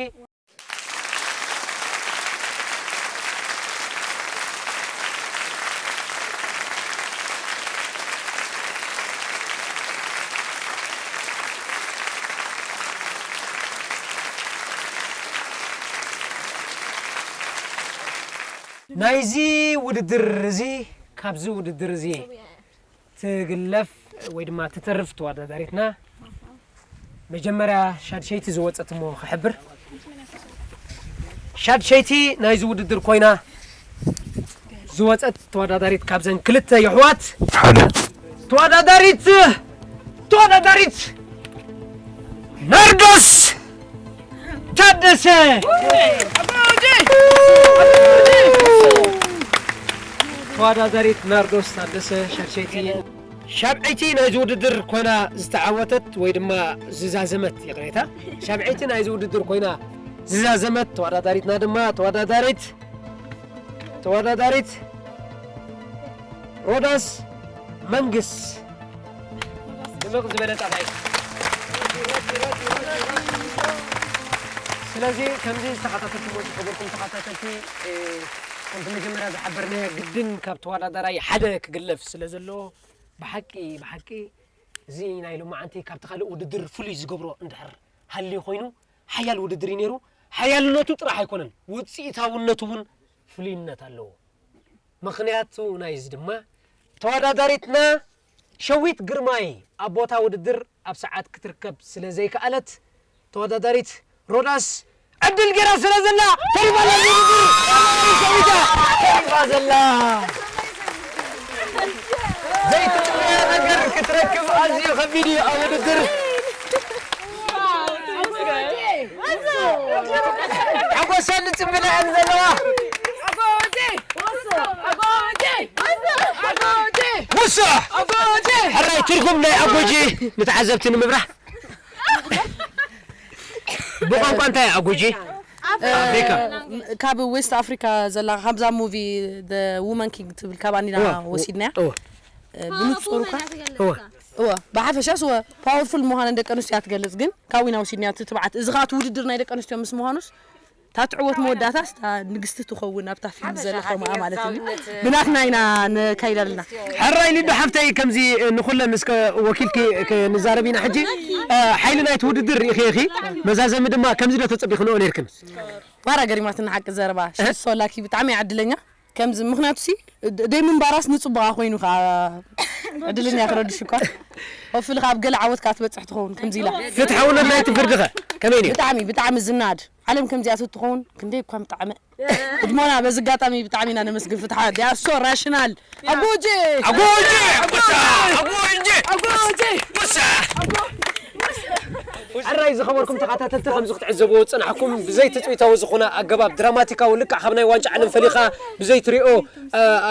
ናይዚ ውድድር እዚ፣ ካብዚ ውድድር እዚ ትግለፍ ወይ ድማ ትተርፍ ተወዳዳሪትና፣ መጀመርያ ሻድሸይቲ ዝወፀት እሞ ክሕብር። ሻድሸይቲ ናይዚ ውድድር ኮይና ዝወፀት ተወዳዳሪት ካብዘን ክልተ የሕዋት ሓደ ተወዳዳሪት፣ ተወዳዳሪት ናርዶስ ታደሰ። ተወዳዳሪት ናርዶስ ታደሰ ሻድሸይቲ ሻብዐይቲ ናይዚ ውድድር ኮይና ዝተዓወተት ወይ ድማ ዝዛዘመት፣ ይቕሬታ፣ ሻብዐይቲ ናይዚ ውድድር ኮይና ዝዛዘመት ተወዳዳሪትና ድማ ተወዳዳሪት፣ ተወዳዳሪት ሮዳስ መንግስ። ድምቕ ዝበለ ጣቕዒት። ስለዚ ከምዚ ዝተኸታተልኩሞ ዝኸበርኩም ተኸታተልቲ፣ እ፣ ከምቲ መጀመርያ ዝሓበርናዮ ግድን ካብ ተወዳዳራይ ሓደ ክግለፍ ስለ ዘለዎ ብሓቂ፣ ብሓቂ እዚ ናይ ሎማዓንቲ ካብቲ ካልእ ውድድር ፍሉይ ዝገብሮ እንድሕር ሃልዩ ኮይኑ ሓያል ውድድር እዩ ነይሩ። ሓያልነቱ ጥራሕ ኣይኮነን፣ ውፅኢታውነቱ እውን ፍሉይነት ኣለዎ። ምኽንያቱ ናይዚ ድማ ተወዳዳሪትና ሸዊት ግርማይ ኣብ ቦታ ውድድር ኣብ ሰዓት ክትርከብ ስለ ዘይከኣለት ተወዳዳሪት ሮዳስ ዕድል ገይራ ስለ ዘላ ተሪፋ ኣላ። ውድድር ሸዊታ ተሪፋ ዘላ ዘይትፅበያ ነገር ክትረክብ ኣዝዩ ከቢድ እዩ ኣብ ውድድር። ሓጎሳ ንፅምብላ እየን ዘለዋ። ውሶ! ሕራይ ትርጉም ናይ ኣጎጂ ንተዓዘብቲ ንምብራህ ብቋንቋ እንታይ ኣጎጂ? ኣፍሪካ። ካብ ዌስት ኣፍሪካ ዘላ ካብዛ ሙቪ ውመን ኪንግ ትብል ካብ ኣኒና እወ፣ ወሲድናያ እወ፣ እ፣ ብንጹር እኳ እወ። እወ ብሓፈሻስ እወ ፓወርፉል ምዃነን ደቂ ኣንስትዮ እያ ትገልጽ ግን ካብ ዊና ወሲድናያ እቲ ትብዓት እዚ ከዓ እቲ ውድድር ናይ ደቂ ኣንስትዮ ምስ ምዃኑስ እታ ትዕወት መወዳእታስ እታ ንግስቲ ትኸውን ኣብታ ፊልም ዘለ ከምኣ ማለት እዩ ብናትና ኢና ነካይድ ኣለና ሕራይ ሊዱ ሓፍተይ ከምዚ ንኹለን እስከ ወኪልኪ ክንዛረብ ኢና ሕጂ። እ፣ ሓይሊ ናይቲ ውድድር ርኢኺ ኢኺ፣ መዛዘሚ ድማ ከምዚ ዶ ተጸቢኽንኦ ነይርክን? ማራ ገሪማትና ሓቂ ዘረባ ሽሶ ላኪ ብጣዕሚ እያ ዕድለኛ ከምዚ ምክንያቱ ሲ ደይ ምንባራስ ንጽቡቃ ኮይኑ ከዓ ዕድለኛ ክረድሽ እኳ ሆፍሊ ከዓ ኣብ ገለ ዓወት ከዓ ትበፅሕ ትኸውን ከምዚ ኢላ ፍትሓውነት ናይቲ ፍርድኸ ከመይ ነይሩ? ብጣዕሚ ብጣዕሚ ዝናድ ዓለም ከምዚኣ ትኸውን ክንደይ እኳ ምጣዕመ ህድሞና በዚ ኣጋጣሚ ብጣዕሚ ኢና ነመስግን ፍትሓ they are so rational ኣጎጄ ኣጎጄ! ኣጎጄ! ኣጎጄ! ኣጎጄ! ውሳ! ሕራይ ዝኸበርኩም ተኸታተልቲ፣ ከምዚ ክትዕዘብዎ ዝጸናሕኩም ብዘይ ትጽቢታዊ ዝኾነ ኣገባብ ድራማቲካዊ ልክዕ ካብ ናይ ዋንጫ ዓለም ፈሊኻ ብዘይ ትሪኦ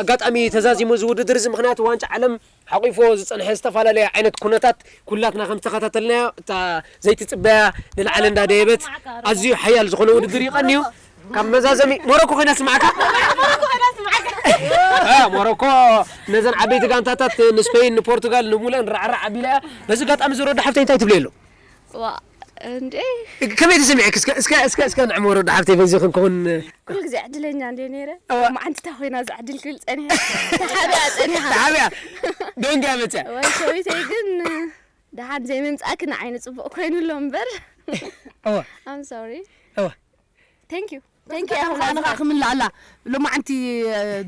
ኣጋጣሚ ተዛዚሙ እዚ ውድድር እዚ፣ ምኽንያቱ ዋንጫ ዓለም ሓቂፎ ዝጸንሐ ዝተፈላለየ ዓይነት ኩነታት ኩላትና ከም ዝተኸታተልናዮ እታ ዘይትጽበያ ንላዕሊ እንዳደየበት ኣዝዩ ሓያል ዝኾነ ውድድር ይቐንዩ። ካብ መዛዘሚ ሞሮኮ ኮይና ስማዕካ። ሞሮኮ ነዘን ዓበይቲ ጋንታታት ንስፔን ንፖርቱጋል ንሙለን ራዕራዕ ኣቢላ እያ። በዚ ኣጋጣሚ ዝረዱ ሓፍተይ እንታይ ትብለየሉ? ዋ እንዴ ከመይ ተሰሚዐክ? እስከ እስከ እስከ እስከ ንዕመሮ ወዲ ሓፍተይ በዚ ክንከውን ኩሉ ግዜ ዕድለኛ እንደ ነይረ እዋ። መዓንትታ ኮይና ዝዕድል ክብል ፀኒሐ ተሓቢኣ ፀኒሓ ተሓቢያ ደንጋ መፅያ ወይ ሰበይተይ ግን ደሓን ዘይምምፃእኪ ንዓይ ንፅቡቅ ኮይኑሎ እምበር እዋ I'm sorry እዋ thank you thank you ኣነ ከዓ ክምልኣላ ሎማዓንቲ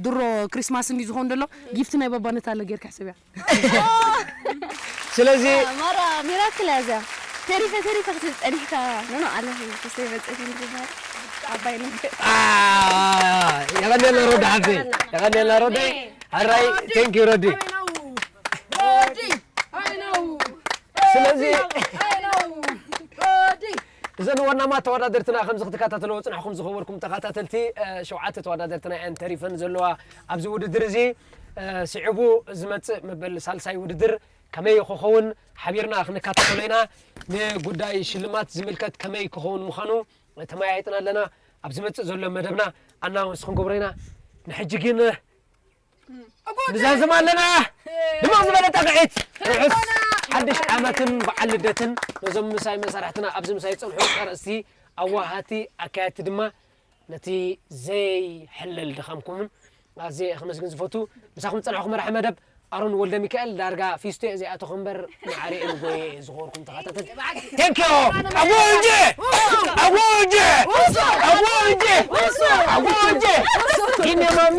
ድሮ ክሪስማስ እንዲ ዝኸውን ደሎ ጊፍት ናይ ባባነት ኣሎ ጌርካ ሕሰብያ ስለዚ ማራ ሚራክል እያ እዚኣ ተሪፈ ተሪፈ ክትብል ፀኒሕካ ኖኖ ኣለኺ ክስተይ መፅእቲ ንግባር ዓባይ ነገር የቐንየልና ሮዲ ሓፍተይ የቐንየልና ሮዲ ሕራይ ቴንክ ዩ ሮዲ ስለዚ እዘን ወናማ ተወዳደርትና ከምዚ ክትከታተልዎ ፅናሕኩም ዝኸበርኩም ተኸታተልቲ ሸውዓተ ተወዳደርትና እየን ተሪፈን ዘለዋ ኣብዚ ውድድር እዚ ስዒቡ ዝመፅእ መበል ሳልሳይ ውድድር ከመይ ክኸውን ሓቢርና ክንከታተሎ ኢና ንጉዳይ ሽልማት ዝምልከት ከመይ ክኸውን ምዃኑ ተመያይጥና ኣለና ኣብ ዝመፅእ ዘሎ መደብና ኣናውንስ ክንገብሮ ኢና ንሕጂ ግን ንዛዝም ኣለና ድምቕ ዝበለ ጠቕዒት ርሑስ ሓድሽ ዓመትን በዓል ልደትን ነዞም ምሳይ መሳርሕትና ኣብዚ ምሳይ ዝፀንሑ ቀረፅቲ ኣዋሃቲ ኣካየድቲ ድማ ነቲ ዘይሕለል ድኻምኩምን ኣዝየ ከመስግን ዝፈቱ ምሳኹም ዝፀናሕኹም መራሒ መደብ ኣሮን ወልደ ሚካኤል ዳርጋ ፊስቶ እየ ዘይኣተኹ እምበር ማዕረ እየ ንጎየ እየ ዝኸበርኩም ተኸታተልቲ ቴንኪዮ ኣወጀ ኣወጀ ኣወጀ ኣወጀ ጊኒ ማሚ